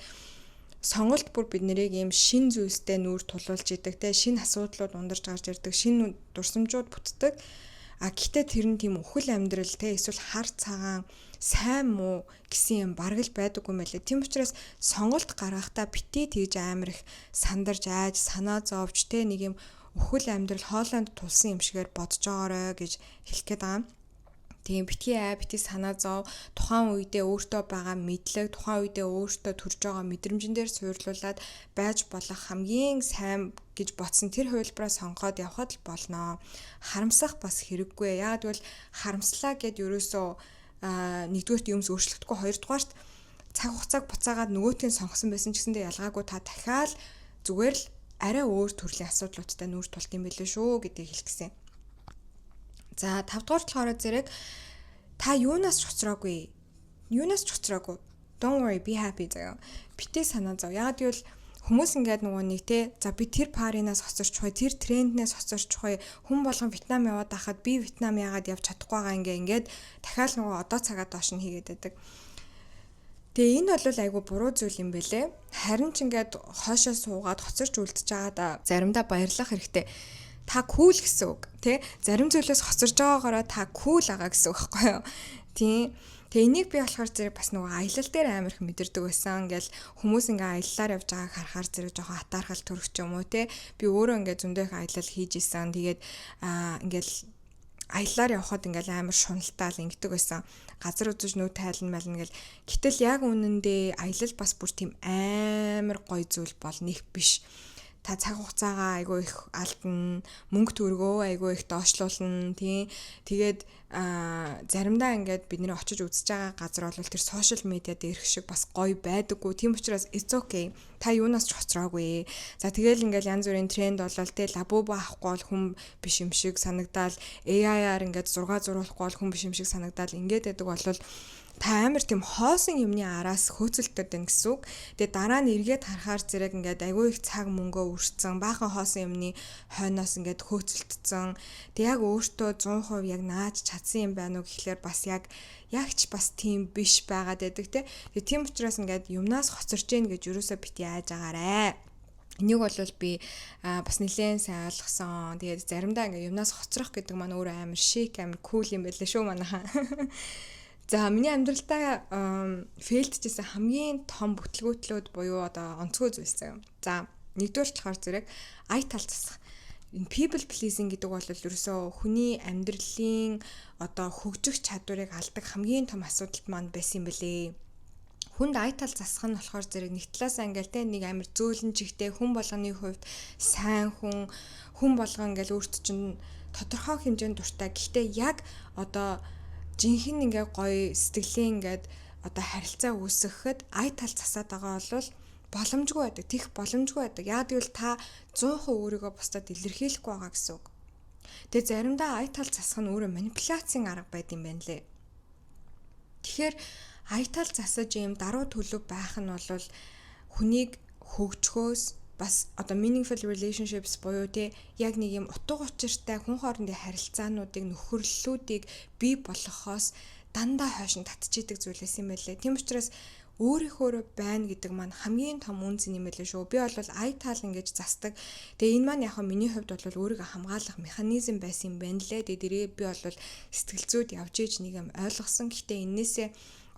сонголт бүр бид нарыг ийм шин зүйлстэй нүүр тулуулж идэг, те, шинэ асуудлууд ундарч гарч ирдэг, шинэ дурсамжууд бүтдэг. А гэхдээ тэр нь тийм үхэл амьдрал, те, эсвэл хар цагаан, сайн муу гэсэн юм бараг л байдаггүй юм байлээ. Тийм учраас сонголт гаргахдаа битгий тэгж амар их сандарч, айж, санаа зовж, те, нэг юм үхэл амьдрал хоолойнд тулсан юм шигээр бодож байгаарай гэж хэлэх гээд байгаа юм. Тийм, битгий ай, битгий санаа зов, тухайн үедээ өөртөө байгаа мэдлэг, тухайн үедээ өөртөө төрж байгаа мэдрэмжэн дээр суйрлуулад байж болох хамгийн сайн гэж бодсон тэр хувилбараа сонгоод явхад л болно. Харамсах бас хэрэггүй. Яагаад гэвэл харамслаа гэд ерөөсөө нэгдүгээрт юмс өөрчлөгдөхгүй, хоёрдугаарт цаг хугацааг буцаагаад нөгөөтгийг сонгосон байсан ч гэсэндээ ялгаагүй, та дахиад зүгээр л арай өөр төрлийн асуудлуудтай нүүр тулд юм билээ шүү гэдгийг хэлэх гэсэн. За, 5 дугаар болохоор зэрэг та юунаас ч хоцроогүй. Юунаас ч хоцроогүй. Don't worry, be happy заяа. Битгий санаа зов. Яагаад гэвэл хүмүүс ингээд нөгөө нэг, те, за, би тэр party наас хоцорчих, тэр тренднээс хоцорчих, хүн болгон Вьетнам яваад байхад би Вьетнам яагаад явж чадахгүй байгаа, ингээ ингээд дахиад нөгөө одоо цагаа доош нь хийгээд байдаг. Тэгээ энэ бол айгүй буруу зүйл юм бэлээ. Харин ч ингээд хойшоо суугаад хоцорч үлдэж байгаадаа заримдаа баярлах хэрэгтэй. Та cool гэсэн үг, тий? Зарим зүйлээс хоцорж байгаагаараа та cool байгаа гэсэн үг байхгүй юу? Тийм. Тэгээ энийг би болохоор зэрэг бас нөгөө аялал дээр амар их мэдэрдэг байсан. Ингээл хүмүүс ингээ аяллаар явж байгааг харахаар зэрэг жоохон атаархал төрөх ч юм уу, те. Би өөрөө ингээ зөндөө их аялал хийж исэн. Тэгээд ингээл аяллаар явхад ингээл амар шуналтаал ингэдэг байсан. Газар үзэж нүү тайлна мална гэл. Гэтэл яг үнэндээ аялал бас бүр тийм амар гоё зүйл бол нэг биш. Та цаг хугацаагаа айгүй их алдна, мөнгө төгрөгөө айгүй их доошлуулна, тий. Тэгээд заримдаа ингээд бидний очиж үзэж байгаа газар бол тэр social media дээрх шиг бас гоё байдаггүй. Тийм учраас it's okay. Та юунаас ч хоцроогүй. За, тэгэл ингээд янз бүрийн тренд болол, те, Labubu авахгүй бол хүн биш юм шиг санагдаал, AI-аар ингээд зураг зуруулахгүй бол хүн биш юм шиг санагдаал ингээд байдаг бол та амар тийм хоосон юмны араас хөөцөлдөд байна гэсэн үг. Тэгээ дараа нь эргээд харахаар зэрэг ингээд айгүй их цаг мөнгөө үрцэн, баахан хоосон юмны хойноос ингээд хөөцөлдсөн. Тэг яг өөртөө 100% яг нааж чадсан юм байна уу гэхлээр бас яг яг ч бас тийм биш байгаад байдаг, те. Тэгээ тийм учраас ингээд юмнаас хоцорч гин гэж юусоо битгий айж агаарэ. Энийг бол би бас нэлээд сайн ойлгосон. Тэгээд заримдаа ингээ юмнаас хоцрох гэдэг маань өөрөө амар шик, амар cool юм байлаа шүү манайхаа. За, миний амьдралдаа fail дчихсэн хамгийн том бүтлгүүтлүүд буюу одоо онцгой зүйлс заяа. За, нэгдүгээр болохоор зэрэг ая тал засах. Энэ people pleasing гэдэг бол ерөөсөө хүний амьдралын одоо хөгжих чадварыг алдаг хамгийн том асуудал маань байсан юм бэлээ. Хүнд ай тал засах нь болохоор зэрэг нэг талаасаа ингээл, те, нэг амар зөөлөн чихтэй, хүн болгоны хувьд сайн хүн, хүн болгон ингээл өөрт чинь тодорхой хэмжээнд дуртай. Гэхдээ яг одоо жинхэнэ ингээ гоё сэтгэлийн ингээд одоо харилцаа үүсгэхэд ай тал засаад байгаа бол боломжгүй байдаг. Тех боломжгүй байдаг. Яг гэвэл та 100% өөрийгөө бусдад илэрхийлэхгүй байгаа гэсэн үг. Тэгээ заримдаа ая тал засах нь өөрөө манипуляцийн арга байд юм байна лээ. Тэгэхээр ая тал засаж ийм даруй төлөв байх нь бол хүнийг хөгжөхөөс, бас одоо meaningful relationships буюу те яг нэг юм утга учиртай хүн хоорондын харилцаануудыг, нөхөрлөлүүдийг бий болгохоос дандаа хойш нь татчихийдэг зүйлээс юм байлээ. Тийм учраас өөрийнхөөрөө байна гэдэг маань хамгийн том үн цэн юм байлээ шүү. Би бол ая таал ингэж застаг. Тэгээ энэ маань яг миний хувьд бол өөрийгөө хамгаалах механизм байсан юм байна лээ. Тэгээ дээрээ би бол сэтгэл зүйд явж иж нэг юм ойлгосон. Гэхдээ энээсээ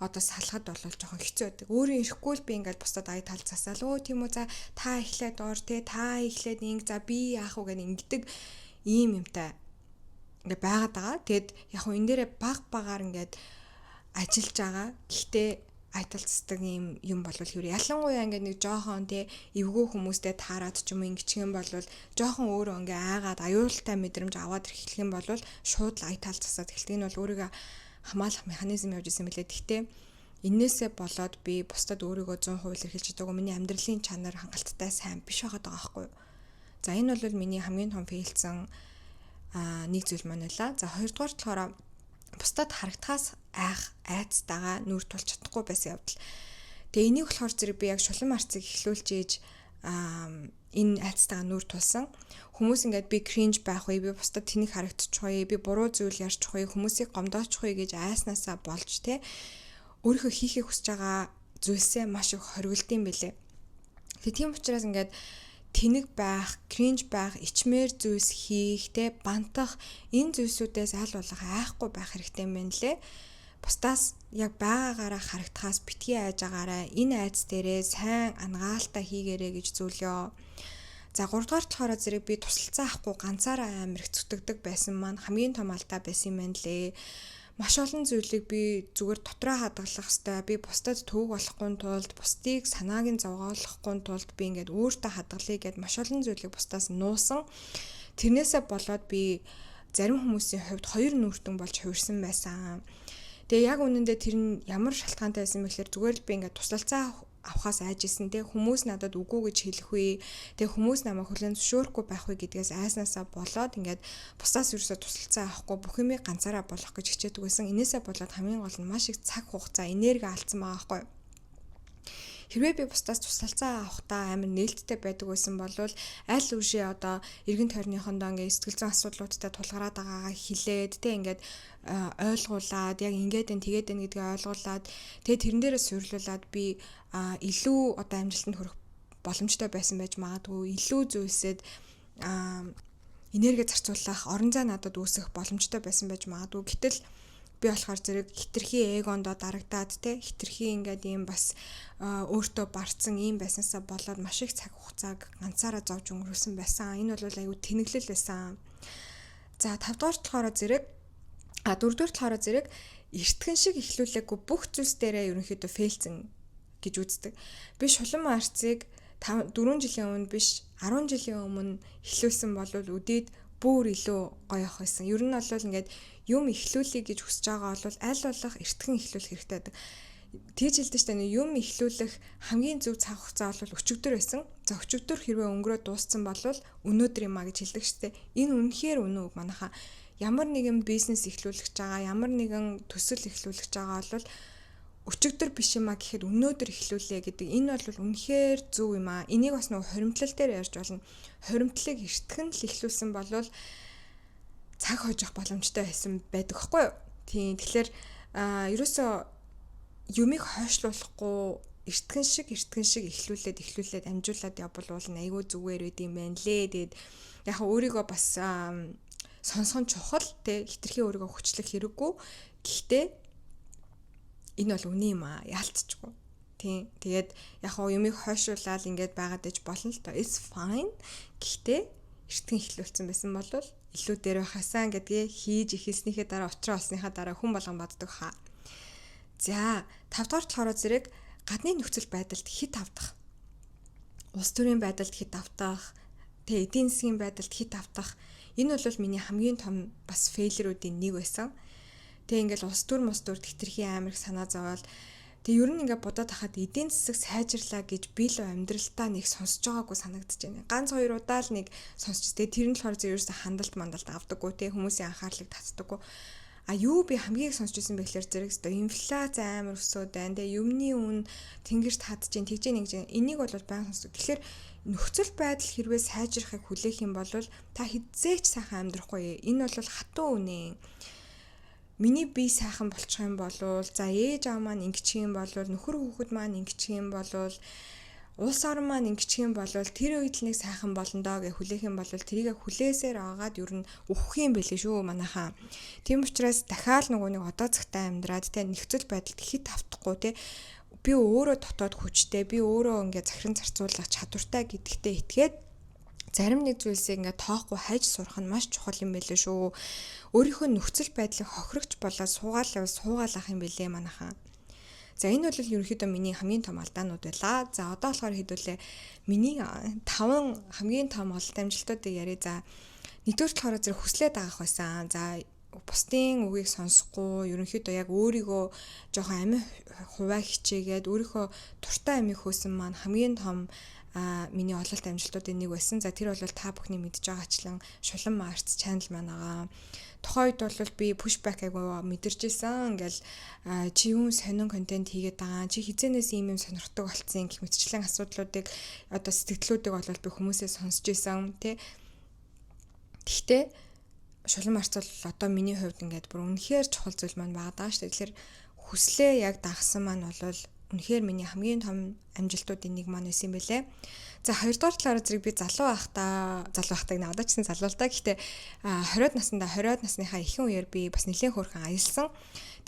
одоо салахад бол жоохон хэцүү байдаг. Өөрөө ирэхгүй л би ингээд бусдад ая тал засаал, өө тийм үү, за та эхлээд ор те, та эхлээд инг, за би яах вэ гэх ингэдэг ийм юмтай ингээ байгаад байгаа. Тэгэд яг хуу энэ дээрээ баг багаар ингээд ажиллаж байгаа. Гэхдээ айталцдаг юм юм бол хэрэг ялангуяа ингээд нэг жоохон те эвгүй хүмүүстэй таарад ч юм ингэчих юм бол жоохон өөрөө ингээ айгаад аюултай мэдрэмж аваад эхлэх юм бол шууд л аятал засаад эхэлдэг. Энэ бол өөрийгөө хамгаалах механизм явж исэн мөлий. Гэхдээ энээсээ болоод би бусдад өөрийгөө 100% илэрхийлж чадаагүй. Миний амьдралын чанар хангалттай сайн биш байгаад байгаа байхгүй юу? За, энэ бол миний хамгийн том fail дсэн нэг зүйл маань байла. За, хоёрдугаар болохоор бусдад харагдахаас айх айцтайгаа нүүр тулж чадахгүй байсан явдал. Тэгээ энийг болохоор зэрэг би яг шулан марцыг эхлүүлж ээж энэ айцтайгаа нүүр тулсан. Хүмүүс ингээд би cringe байх вэ, би бусдад тэнэг харагдчих вэ, би буруу зүйл ярьчих вэ, хүмүүсийг гомдоочих вэ гэж айснаасаа болж те өөрийнхөө хийхийг хүсэж байгаа зүйлсээ маш их хориглодсон бэлээ. Тэгээ тийм учраас ингээд тэнэг байх, cringe байх, ичмээр зүйлс хийх, те бантах энэ зүйлсүүдээс аль болох айхгүй байх хэрэгтэй юм байна лээ. Бусдаас яг байгаагаараа харагдахаас битгий айж агаарай. Энэ айц дээрээ сайн анагаалтаа хийгээрэй гэж зөвлөё. За, 3 дугаар болохоор зэрэг би тусалцаа авахгүй ганцаараа амар их зүтгэдэг байсан маань хамгийн том алдаа байсан юм байна лээ. Маш олон зүйлийг би зүгээр дотроо хадгалах хэвээр, би бусдад төвөг болохгүй тулд, бусдыг санааг нь зовоолохгүй тулд би ингээд өөртөө хадгалъя гэд маш олон зүйлийг бусдаас нуусан. Тэрнээсээ болоод би зарим хүмүүсийн хувьд хоёр нүүртэн болж хувирсан байсан. Тэгээ яг үнэндээ тэр нь ямар шалтгаантай байсан бэ гэхээр зүгээр л би ингээд туслалцаа авахаас айж исэн те, хүмүүс надад үгүй гэж хэлэх вэ, тэгээ хүмүүс намайг хүлээн зөвшөөрөхгүй байх вэ гэдгээс айснаасаа болоод ингээд бусдаас ерөөсөө тусалцаа авахгүй бүх юмыг ганцаараа болох гэж хичээдэг байсан. Энээсээ болоод хамгийн гол нь маш их цаг хугацаа, энерги алдсан байгаа байхгүй юу? Хэрвээ би бусдаас тусалцаа авахдаа амар нээлттэй байдаг байсан бол аль үшээ одоо эргэн тойрныхондоо ингээд сэтгэл зүйн асуудлуудтай тулгараад байгаагаа хилээд те ингээд ойлгуулад, яг ингээд энэ тэгээд энэ гэдгээ ойлгуулад, тэгээ тэрэн дээрээ суйрлуулад би илүү одоо амжилтанд хүрэх боломжтой байсан байж магадгүй, илүү зүйлсэд энерги зарцуулах орон зай надад үүсэх боломжтой байсан байж магадгүй. Гэтэл би болохоор зэрэг хитрхи эгондоо дарагдаад те хитрхи ингээд ийм бас өөртөө барцсан ийм байснаасаа болоод маш их цаг хугацааг ганцаараа зовж өнгөрүүлсэн байсан. Энэ бол аюу тэнэглэл байсан. За, 5 дугаар болохоор зэрэг, дөрөвдүгээр болохоор зэрэг эртгэн шиг эхлүүлээгүй бүх зүйлс дээрээ ерөнхийдөө fail дсэн гэж үздэг. Би шулан марцыг 5 4 жилийн өмнө биш, 10 жилийн өмнө эхлүүлсэн бол үдээд бүр илүү гоё явах байсан. Ер нь бол ингээд юм эхлүүлэе гэж хүсэж байгаа бол аль болох эртгэн эхлүүлэх хэрэгтэй байдаг. Тэгж хэлдэг шүү дээ. Юм эхлүүлэх хамгийн зөв цаг хугацаа бол өчигдөр байсан. За, өчигдөр хэрвээ өнгөрөө дууссан бол өнөөдөр юм а гэж хэлдэг шүү дээ. Энэ үнэхээр үнэн үг манайхаа. Ямар нэгэн бизнес эхлүүлэх гэж байгаа, ямар нэгэн төсөл эхлүүлэх гэж байгаа бол өчигдөр биш юм а гэхэд өнөөдөр эхлүүлээ гэдэг энэ бол үнэхээр зөв юм а. Энийг бас нөгөө хоримтлал дээр ярьж болно. Хоримтлыг эртгэн л эхлүүлсэн бол цаг хожих боломжтой байсан байдаг хгүй юу? Тийм. Тэгэхээр ерөөсөө юмыг хойшлуулахгүй эртгэн шиг эртгэн шиг эхлүүлээд эхлүүлээд амжуулаад явбал уул нь айгүй зүгээр байд юм байна лээ. Тэгээд яг өөрийгөө бас сонсхон чухал те, хитрхи өөрийгөө хүчлэх хэрэггүй. Гэхдээ энэ бол үнэн юм аа, яалтчгүй. Тийм. Тэгээд яг хоо юмыг хойшуулаад ингээд байгаад иж болно л доо. It's fine. Гэхдээ эртгэн эхлүүлсэн байсан бол илүү дээр байхасаа гэдгээ хийж эхэлснийхээ дараа, учраа олсныхаа дараа хүн болгон боддог хаа. За, 5 дугаар болохоор зэрэг гадны нөхцөл байдалд хит автах. Улс төрийн байдалд хит автах, тэгээ эдийн засгийн байдалд хит автах. Энэ бол миний хамгийн том бас failure үүдийн нэг байсан. Тэгээ ингээл улс төр мус төр хитрхи амар их санаа зовоол. Тэгээ ер нь ингээд бодоод хахад эдийн засаг сайжрлаа гэж би л амьдралтаа нэг сонсож байгаагүй санагдаж байна. Ганц хоёр удаа л нэг сонсч. Тэгээ тэр нь болохоор зөв ерөөсө хандалт мандалт авдаггүй те, хүмүүсийн анхаарлыг татдаггүй. А юу би хамгийн их сонсч ирсэн бэ гэхээр зэрэг өстой инфляц амар өсөөд байна те, юмны үн тэнгэрт хадж чинь тэгж нэг чинь энийг бол баян сонсдог. Тэгэхээр нөхцөл байдал хэрвээ сайжрахыг хүлээх юм бол та хэзээ ч сайхан амьдрахгүй. Энэ бол хатуу үнэ. Миний бие сайхан болчих юм бол, за ээж аав маань ингэчих юм бол, нөхөр хүүхэд маань ингэчих юм бол, улс орон маань ингэчих юм бол тэр үед л нэг сайхан болно доо гэж хүлээх юм бол тэрийг хүлээсээр агаад ер нь өөхөх юм бэлээ шүү манайхаа. Тийм учраас дахиад нөгөө нэг одоо цагтаа амьдраад те, нөхцөл байдалд хит автахгүй те, би өөрөө дотоод хүчтэй, би өөрөө ингээ захиран зарцуулах чадвартай гэдэгтээ итгээд зарим нэг зүйлсийг ингээ тоохгүй хайж сурах нь маш чухал юм байлээ шүү. Өөрийнхөө нөхцөл байдлыг хохирогч болоод суугаал суугаалах юм бэлээ манайхаа. За энэ бол ерөнхийдөө миний хамгийн том алдаанууд байлаа. За одоо болохоор хэдүүлээ миний 5 хамгийн том ололт амжилтуудыг яриа. За нэгдүгээр болохоор зэрэг хүслээ дагах байсан. За бусдын үгийг сонсохгүй, ерөнхийдөө яг өөрийгөө жоохон амин хуваа хичээгээд өөрийнхөө дуртай амийг хөөсөн маань хамгийн том миний ололт амжилтуудын нэг байсан. За тэр бол та бүхний мэдж байгаачлан Шулам Arts channel маань байгаа. Тухайн үед бол би pushback айгуу мэдэрч исэн. Ингээл чи юун сонин контент хийгээд байгаа. Чи хизэнээс ийм юм сонирхдаг болцсон гэх мэтчлэн асуудлуудыг, одоо сэтгэлдлүүдийг бол би хүмүүсээс сонсч исэн, тий. Тэгтээ Шулам Arts бол одоо миний хувьд ингээд бүр үнэхээр чухал зүйл маань байгаа даа шүү дээ. Тэгэхээр хүслээ яг дагсан маань бол үнэхээр миний хамгийн том амжилтуудын нэг маань байсан юм бэлээ. За хоёрдугаар талаараа зэрэг би залуу байхдаа нэ одоо ч гэсэн залуу л да. Гэхдээ 20-од насндаа, 20-од насныхаа ихэнх үеэр би бас нэлээд хөөрхөн аялсан.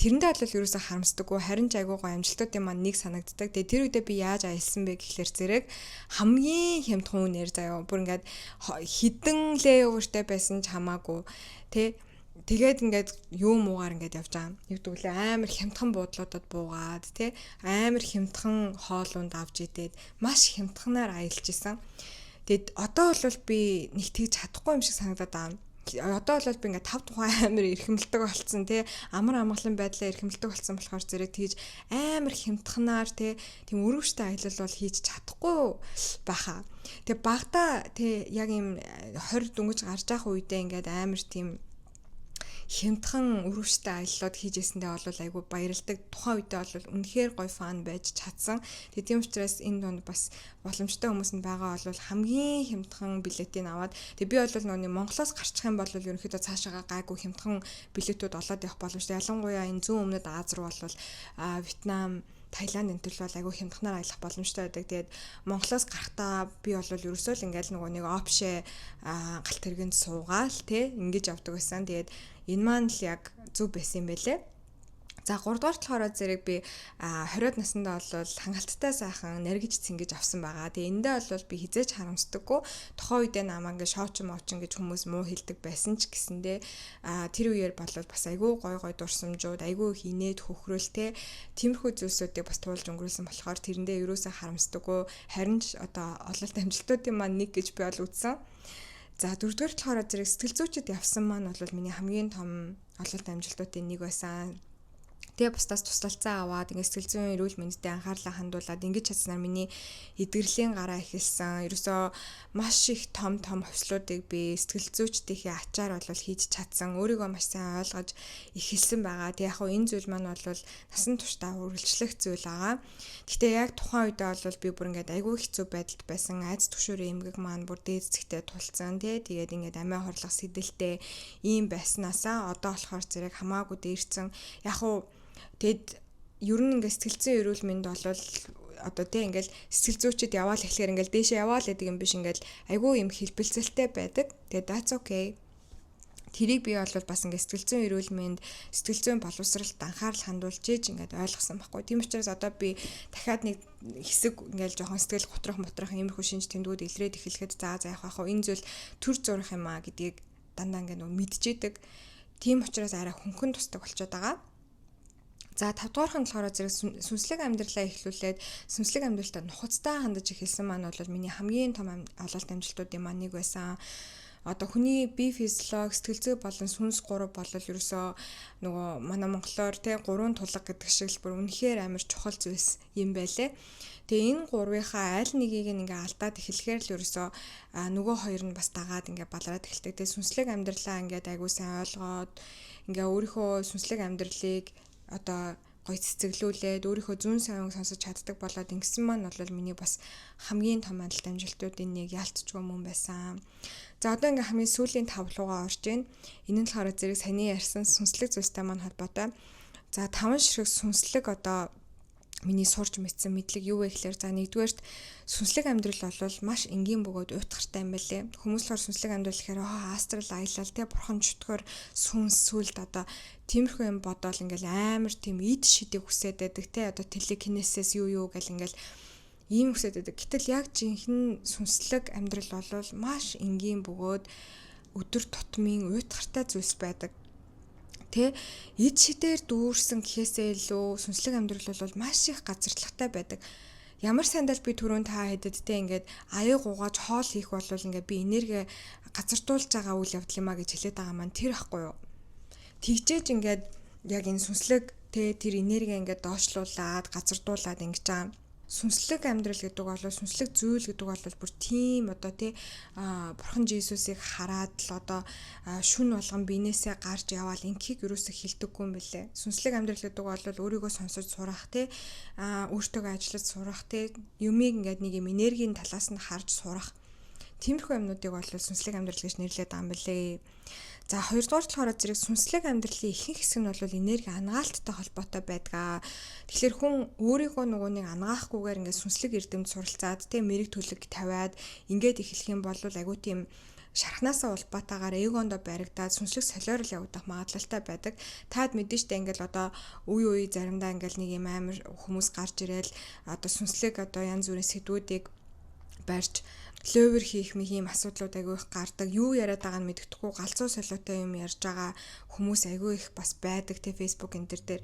Тэрэндээ бол ерөөсөө харамсдаггүй, харин ч айгуу гоё амжилтуудын маань нэг санагддаг. Тэгээ тэр үедээ би яаж аялсан бэ гэхлээр зэрэг хамгийн хямдхан үнээр заяа, бүр ингээд хідэн layover-тэй байсан ч хамаагүй тэ. Тэгээд ингээд юу муугаар ингээд явж байгаа. Юу гэдэг лээ, амар хямдхан буудлуудад буугаад тий, амар хямдхан хоолунд авч идээд маш хямдханаар аялж исэн. Тэгээд одоо бол би нэг тэгж чадахгүй юм шиг санагдаад байгаа. Одоо бол би ингээд 5 тухайн амар эрхэмлдэг болцсон тий, амар амгалан байдлаа эрхэмлдэг болцсон болохоор зэрэг тэгж амар хямдханаар тий, тийм өрөвчтэй аялал бол хийж чадахгүй байхаа. Тэгээ багада тий, яг ийм 20 дөнгөж гарч явах үедээ ингээд амар тийм хямдхан өрөвчтэй аяллууд хийж ясэндээ бол айгүй баярлдаг. Тухайн үедээ бол үнэхээр гоё фан байж чадсан. Тэгээ тийм учраас энэ дунд бас боломжтой хүмүүс нь байгаа бол хамгийн хямдхан билетийг аваад, тэгээ би бол нөгөө Монголоос гарчих юм бол ерөнхийдөө цаашаага гайгүй хямдхан билетүүд олоод явах боломжтой. Ялангуяа энэ зүүн өмнөд Аз руу бол Вьетнам, Таиланд энэ төл бол айгүй хямдханаар аялах боломжтой байдаг. Тэгээд Монголоос гарахдаа би бол ерөөсөө л ингээл нөгөө нэг опшээ галт тэргэнд суугаал те, ингэж явдаг байсан. Тэгээд энэ маань л яг зөв байсан юм байлээ. За 3 дугаар талаараа зэрэг би 20-од насндаа бол хангалттай сайхан наргиж цэнгэж авсан байгаа. Тэгээ эндээ бол би хизээч харамсдаггүй. Тухайн үедээ намаа ингээ шоочин моочин гэж хүмүүс муу хэлдэг байсан ч гэсэндээ тэр үеэр болвол бас айгүй гой гой дурсамжууд, айгүй их инээд хөхрөлтэй тиймэрхүү зүйлсүүдийг бас туулж өнгөрүүлсэн болохоор тэрэндээ ерөөсөө харамсдаггүй. Харин ч одоо ололт амжилтуудын маань нэг гэж би бол үзсэн. За дөрөвдүгээр талаараа зэрэг сэтгэл зүйчэд явсан маань бол миний хамгийн том ололт амжилтуудын нэг байсан. Тэгээ бусдаас туслалцаа аваад ингээд сэтгэл зүйн эрүүл мэндэд анхаарлаа хандуулад ингэж чадсанаар миний эдгэрлийн гараа эхэлсэн. Ерөөсөө маш их том том ховслуудыг би сэтгэл зүйчдийнхээ ачаар бол хийж чадсан. Өөрийгөө маш сайн ойлгож эхэлсэн байгаа. Тэгээ яг хөө энэ зүйл маань бол насан туршдаа үргэлжлэх зүйл байгаа. Гэхдээ яг тухайн үедээ бол би бүр ингээд айгүй хэцүү байдалд байсан. Айц түгшүүрийн эмгэг маань бүр дээд зэгтээ тулцсан тий. Тэгээд ингээд амиа хорлох сэдэлтэй ийм байснаасаа одоо болохоор зэрэг хамаагүй дээрцэн. Яг хөө тэгэд ер нь ингээд сэтгэл зүйн эрүүл мэнд бол одоо тий ингээл сэтгэл зүйчэд яваал эхлэхээр ингээл дээшээ яваал гэдэг юм биш, ингээл айгүй юм хэлбэлзэлтэй байдаг. Тэгээд that's okay. Тэрийг би бол бас ингээд сэтгэл зүйн эрүүл мэнд, сэтгэл зүйн боловсралд анхаарал хандуулж ээж ингээд ойлгосон байхгүй. Тийм учраас одоо би дахиад нэг хэсэг ингээл жоохон сэтгэл готрох мотрох иймэрхүү шинж тэмдгүүд илрээд эхлэхэд за яах вэ? Энэ зүйл төр зурх юм а гэдгийг дандаа ингээд нөгөө мэдчихэдэг. Тийм учраас арай хөнгөн тусдаг болчиход байгаа. За 5 дугаарх нь болохоор зэрэг сүнслэг амьдралаа эхлүүлээд сүнслэг амьдралтаа нухацтай хандаж эхэлсэн маань бол миний хамгийн том ололт амжилтуудын маань нэг байсан. Одоо хүний бие физиолог, сэтгэл зүй болон сүнс гурав болол ерөөсөө нөгөө манай монголоор те гурван тулга гэдэг шиг л бүр үнэхээр амар чухал зүйлс юм байлээ. Тэгээ энэ гурвынхаа аль нэгийг ингээ алдаад эхлэхээр л ерөөсөө нөгөө хоёр нь бас дагаад ингээ балараад эхэлдэг. Тэгээ сүнслэг амьдралаа ингээд айгуу сайн ойлгоод ингээ өөрийнхөө сүнслэг амьдралыг одоо гоё цэцэглүүлээд өөрийнхөө зүүн сайнг сонсож чаддаг болоод ингэсэн маань бол миний бас хамгийн том амжилт амжилтуудын нэг яалтчгүй мөн байсан. За одоо ингээ хамгийн сүүлийн тав руугаа орж ийн. Энэ нь болохоор зэрэг саяны ярьсан сүнслэг зүйлстэй маань холбоотой. За таван ширхэг сүнслэг одоо миний сурч мэдсэн мэдлэг юу вэ гэхээр за нэгдүгээрт сүнслэг амьдрал бол маш энгийн бөгөөд уйтгартай юм байлээ. Хүмүүс болохоор сүнслэг амьдрал гэхээр астрал аялал те бурхан чөтгөр сүнс сүлд одоо тиймэрхүү юм бодоол ингээл амар тийм ид шидийг хүсээд байдаг те одоо телекинесээс юу юу гэл ингээл ийм хүсээд байдаг. Гэтэл яг жинхэнэ сүнслэг амьдрал бол маш энгийн бөгөөд өдөр тутмын уйтгартай зүйлс байдаг. Тэ ид шидээр дүүрсэн гэхээсээ илүү сүнслэг амьдрал бол маш их газарлагтай байдаг. Ямар сандал би түрүүн та хэдэд те ингээд аяг угааж хоол хийх бол ингээд би энерги газардуулж байгаа үйл явдал юм а гэж хэлээд байгаа маань тэр ахгүй юу. Тэгжээж ингээд яг энэ сүнслэг те тэр энерги ингээд доошлуулад газардуулад ингэж байгаа. Сүнслэг амьдрал гэдэг бол сүнслэг зүйл гэдэг бол бүр тийм одоо тий Бурхан Жесусыг хараад л одоо шүн болгон бинээсээ гарч яваал инхийг юусоо хилдэггүй юм бэлээ. Сүнслэг амьдрал гэдэг бол өөрийгөө сонсож сурах тий өөртөөгөө ажиллаж сурах тий юмыг ингээд нэг юм энергийн талаас нь харж сурах тиймэрхүү юмнуудыг бол сүнслэг амьдрал гэж нэрлэдэг байгаа юм бэлээ. За хоёрдугаар болохоор зэрэг сүнслэг амьдралын ихэнх хэсэг нь бол энерги ангаалттай холбоотой байдаг. Тэгэхээр хүн өөрийгөө нөгөө нэг ангаахгүйгээр ингээд сүнслэг эрдэмт суралцаад тэ мэрэг төлөг тавиад ингээд эхлэх юм бол айгуу тийм шархнаасаа улбаатаагаар эгондо баригдаад сүнслэг солиорол явагдах магадлалтай байдаг. Таад мэдэн штэ ингээл одоо үе үе заримдаа ингээл нэг юм амар хүмүүс гарч ирээл одоо сүнслэг одоо янз бүрийн сэдвүүдийг барьж лөвер хийх мэх ийм асуудлууд айгүй их гардаг. Юу яриад байгааг нь мэддэхгүй галзуу солиотой юм ярьж байгаа хүмүүс айгүй их бас байдаг те Facebook энэ төр дээр.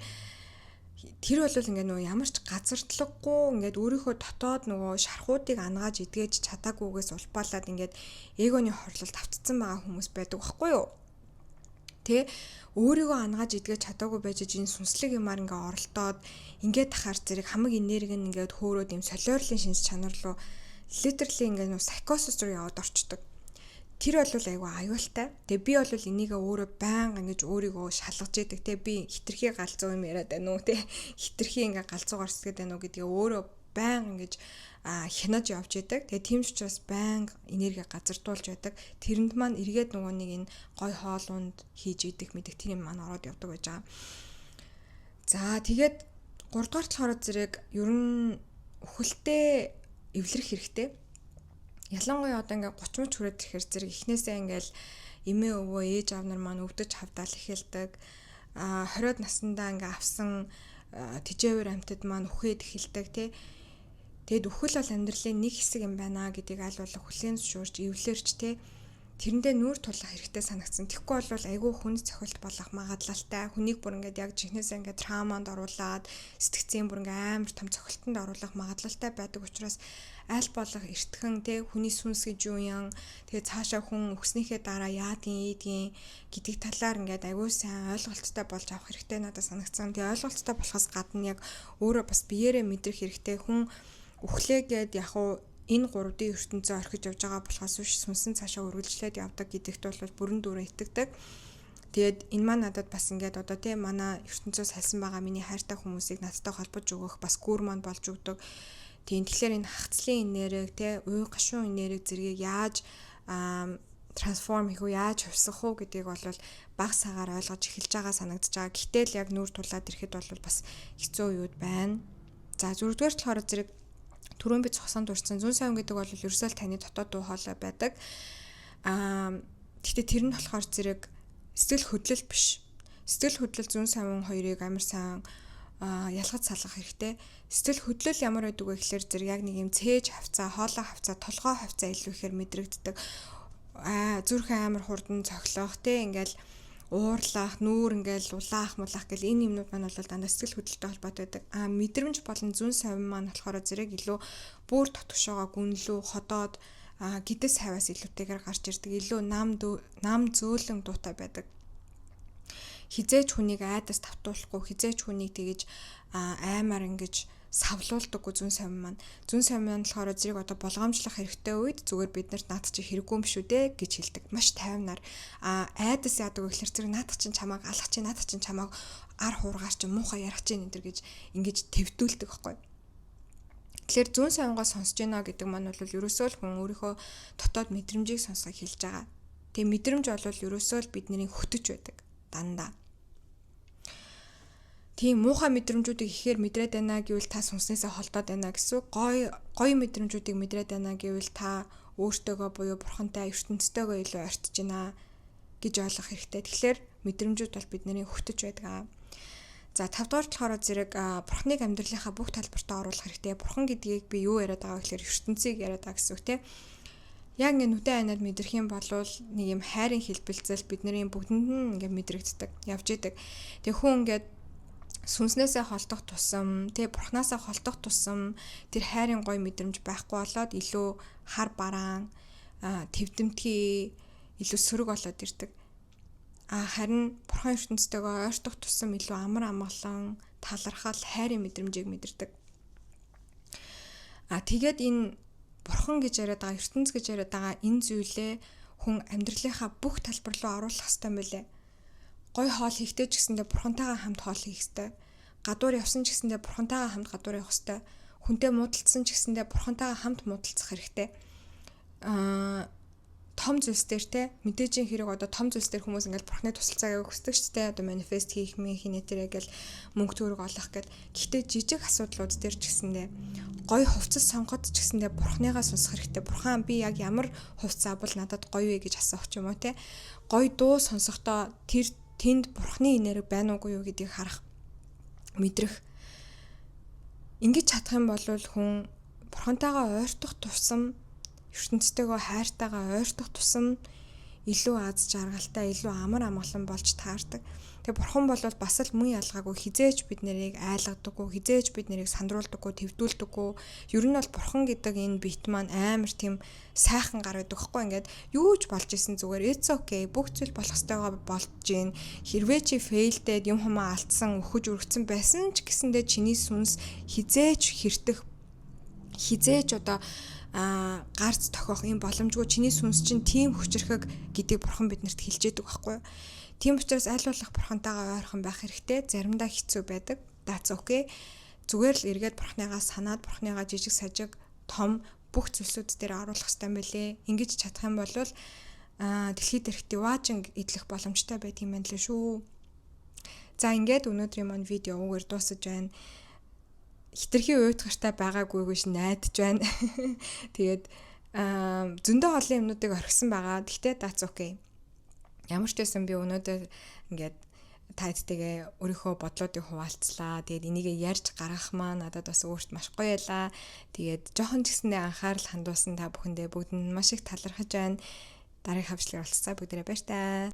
Тэр бол ингээд нөгөө ямар ч газардлаггүй ингээд өөрийнхөө дотоод нөгөө шархуудыг ангааж эдгэж чадаагүйгээс улбаалаад ингээд эгоны хорлолд автцсан байгаа хүмүүс байдаг байхгүй юу? Тэ өөрийгөө ангааж эдгэж чадаагүй байж энэ сүнслэг юмар ингээ оролдоод ингээд тахаар зэрэг хамаг энерги нь ингээд хөөрөөд юм солиорлын шинж чанар руу literally ингээ нөө psychosis руу яваад орчдөг. Тэр бол айгүй аюултай. Тэгээ би бол энийгээ өөрөө байнга ингэж өөрийгөө шалгаж идэг. Тэ би хитрхи галзуу юм яриад байна уу те хитрхи ингээ галзуу гарсгээд байна уу гэдгээ өөрөө байнга ингэж хянаж явж идэг. Тэгээ тийм ч учраас байнга энерги газардуулж байдаг. Тэрэнд маань эргээд нөгөө нэг энэ гой хоолунд хийж идэх мэдэх тэр юм маань ороод явдаг байж байгаа. За тэгээд 3 дугаар болохоор зэрэг ер нь үхэлтэй эвлэрэх хэрэгтэй. Ялангуяа одоо ингээ 30 мөч хүрээд ирэхээр зэрэг эхнээсээ ингээл эмээ өвөө ээж аав нар маань өвдөж хавдаал эхэлдэг. 20-од наснда ингээ авсан тэжээвэр амьтад маань үхээд эхэлдэг тий. Тэгэд үхэл бол амьдралын нэг хэсэг юм байна гэдгийг аль болох хүлээн зөвшөөрч эвлэрч тий тэрэндээ нүүр тулах хэрэгтэй санагдсан. Тэгэхгүй бол айгүй хүнд цохилт болох магадлалтай. Хүнийг бүр ингээд яг жинхнээсээ ингээд трауманд оруулаад сэтгцийн бүр ингээд амар том цохилтонд оруулах магадлалтай байдаг учраас аль болох эртхэн те хүний сүнс гэж юу юм тэгээ цаашаа хүн өгснийхээ дараа яадгийн ийдгийн гэдэг талаар ингээд айгүй сайн ойлголттой болж авах хэрэгтэй надад санагдсан. Тэгээ ойлголттой болохоос гадна яг өөрөө бас биеэрээ мэдрэх хэрэгтэй. Хүн үхлээгээд яг уу энэ 3D ертөнцөө орхиж явж байгаа болохоос биш сүнсэн цаашаа үргэлжлээд явдаг гэдэгт бол бүрэн дүүрэн итгэдэг. Тэгээд энэ маань надад бас ингээд одоо тийм манай ертөнцөө сальсан байгаа миний хайртай хүмүүсийг надтай холбож өгөх бас гүр маань болж өгдөг. Тийм тэгэхээр энэ хагцлын энерги те уй гашуун энерги зэргийг яаж трансформ хийх үү, яаж хувьсгах уу гэдгийг бол баг сагаар ойлгож эхэлж байгаа санагдаж байгаа. Гэтэл л яг нүүр тулаад ирэхэд бол бас хэцүү үеуд байна. За зөрөгдүгээр болохоор зэрэг түрүүн би цогсон дурдсан зүүн сайн гэдэг бол ерөөсөө л таны дотоод дуу хоолой байдаг. Гэхдээ тэр нь болохоор зэрэг сэтгэл хөдлөл биш. Сэтгэл хөдлөл зүүн сайн хоёрыг амар сайн ялгаж салгах хэрэгтэй. Сэтгэл хөдлөл ямар байдаг вэ гэхээр зэрэг яг нэг юм цээж хавцаа, хоолой хавцаа, толгой хавцаа илүү ихээр мэдрэгддэг. Зүрхэн амар хурдан цоглох те ингээл уурлах, нүүр ингээл улаах, мулаах гэл энэ юмнууд маань бол дандаа сэтгэл хөдлөлтөй холбоотой байдаг. Мэдрэмж болон зүүн совин маань болохоор зэрэг илүү бүр дотгошоогоо гүнлүү, ходоод Гэдэс хавиас илүүтэйгээр гарч ирдэг. Илүү нам зөөлөн дуутай байдаг. Хизээч хүнийг айдас тавтуулахгүй, хизээч хүнийг тэгэж аймаар ингэж савлуулдаггүй зүүн совин маань. Зүүн совин маань болохоор зэрэг одоо болгоомжлох хэрэгтэй үед зүгээр бид нарт наадах чи хэрэггүй юм шүү дээ гэж хэлдэг. Маш тайвнаар. Айдас яадаг вэ гэхээр зэрэг наадах чинь чамааг алах чинь, наадах чинь чамааг ар хуургаар чинь муухай ярах чинь энэ төр гэж ингэж твдүүлдэг байхгүй. Тэгэхээр зүүн совингоо сонсож байна гэдэг маань бол ерөөсөө л хүн өөрийнхөө дотоод мэдрэмжийг сонсохыг хэлж байгаа. Тэгээ мэдрэмж бол ерөөсөө л бидний хөтөч байдаг. Дандаа. Тийм муухай мэдрэмжүүдийг ихээр мэдрээд байна гэвэл та сүнснээсээ холдоод байна гэсэн үг. Гой гоё мэдрэмжүүдийг мэдрээд байна гэвэл та өөртөөгөө буюу бурхантай, ертөнцтэйгөө илүү ойртож байна гэж ойлгох хэрэгтэй. Тэгэхээр мэдрэмжүүд бол бидний хөтөч байдаг. За, 5 дугаар болохоор зэрэг бурхныг амьдралынхаа бүх талбартаа оруулах хэрэгтэй. Бурхан гэдгийг би юу яриад байгаа вэ гэхээр ертөнцийг яриад байгаа гэсэн үг, те. Яг ингээ нүдэн айнаад мэдрэх юм бол нэг юм хайрын хэлбэлзэл бидний бүгдэнд нь ингээ мэдрэгддэг, явж идэг. Тэгээ хүн ингээд сүнснээсээ холдох тусам, тэ, бурхнаасаа холдох тусам тэр хайрын гоё мэдрэмж байхгүй болоод илүү хар бараан, твдэмтгий, илүү сөрөг болоод ирдэг. Харин бурхан ертөнцтэйгөө ойртох тусам илүү амар амгалан, талархал, хайрын мэдрэмжийг мэдэрдэг. Тэгээд энэ бурхан гэж яриад байгаа, ертөнц гэж яриад байгаа энэ зүйлээ хүн амьдралынхаа бүх талбар руу оруулах хэрэгтэй юм билээ. Гой хоол хийхдээ ч гэсэндээ бурхантайгаа хамт хоол хийх хэрэгтэй. Гадуур явсан ч гэсэндээ бурхантайгаа хамт гадуур явах хэрэгтэй. Хүнтэй муудалцсан ч гэсэндээ бурхантайгаа хамт муудалцах хэрэгтэй. Том зүйлс дээр, те, мэдээжийн хэрэг одоо том зүйлс дээр хүмүүс ингээл бурхны тусалцааг хүсдэг шүү дээ. Одоо manifest хийх мэ хинэ тэрэ гэл мөнгө төгрөг олох гэл. Гэхдээ жижиг асуудлууд дээр ч гэсэндээ, гоё хувцас сонгоход ч гэсэндээ бурхныгаа сонсох хэрэгтэй. Бурхан, би яг ямар хувцас авбал надад гоё вэ гэж асуух ч юм уу, те. Гоё дуу сонсохдоо тэр тэнд бурхны энерги байна уугүй юу гэдгийг харах, мэдрэх. Ингэж чадах юм бол хүн бурхантайгаа ойртох тусам, ертөнцтэйгөө хайртайгаа ойртох тусам илүү аз жаргалтай, илүү амар амгалан болж таардаг. Тэгээ бурхан бол бас л мөн ялгаагүй хизээж бид нарыг айлгадаггүй, хизээж бид нарыг сандруулдаггүй, твдүүлдэггүй. Ер нь бол бурхан гэдэг энэ бит маань амар тийм сайхан гар байдаг хгүй, ингээд юу ч болж исэн зүгээр it's okay, бүх зүйл болох ёстойгоо болж гин. Хэрвээ чи fail дээд юм хумаа алдсан, өхөж өргөцсөн байсан ч гэсэндээ чиний сүнс хизээж хэртэх, хизээж одоо гарц тохиох юм боломжгүй, чиний сүнс чинь тийм хүчрхэг гэдгийг бурхан биднэрт хэлж яадаг байхгүй юу? Тийм учраас аль болох бурхантайгаа ойрхон байх хэрэгтэй. Заримдаа хэцүү байдаг. That's okay. Зүгээр л эргээд бурхныгаа санаад, бурхныгаа жижиг сажиг, том бүх зүйлсүүд дээр оруулах хэрэгтэй юм билээ. Ингэж чадах юм бол дэлхий дээрх диваажин эдлэх боломжтой байдаг юм байна лээ шүү. За, ингээд өнөөдрийн маань видео үүгээр дуусаж байна. Хитрхи уйтгартай байгаагүй гэж найдаж байна. Тэгээд зөндөө олон юмнуудыг орхисон байгаа. Гэхдээ that's okay. Ямар ч байсан би өнөөдөр ингээд та хэдтэйгээ өөрийнхөө бодлоодыг хуваалцлаа. Тэгээд энийгээ ярьж гаргах маань надад бас өөрт маш гоё байлаа. Тэгээд жоохон ч гэсэндээ анхаарал хандуулсан та бүхэндээ бүгдэнд маш их талархаж байна. Дараагийн хавчлаар уулзцаа, бүгдээрээ баяртай.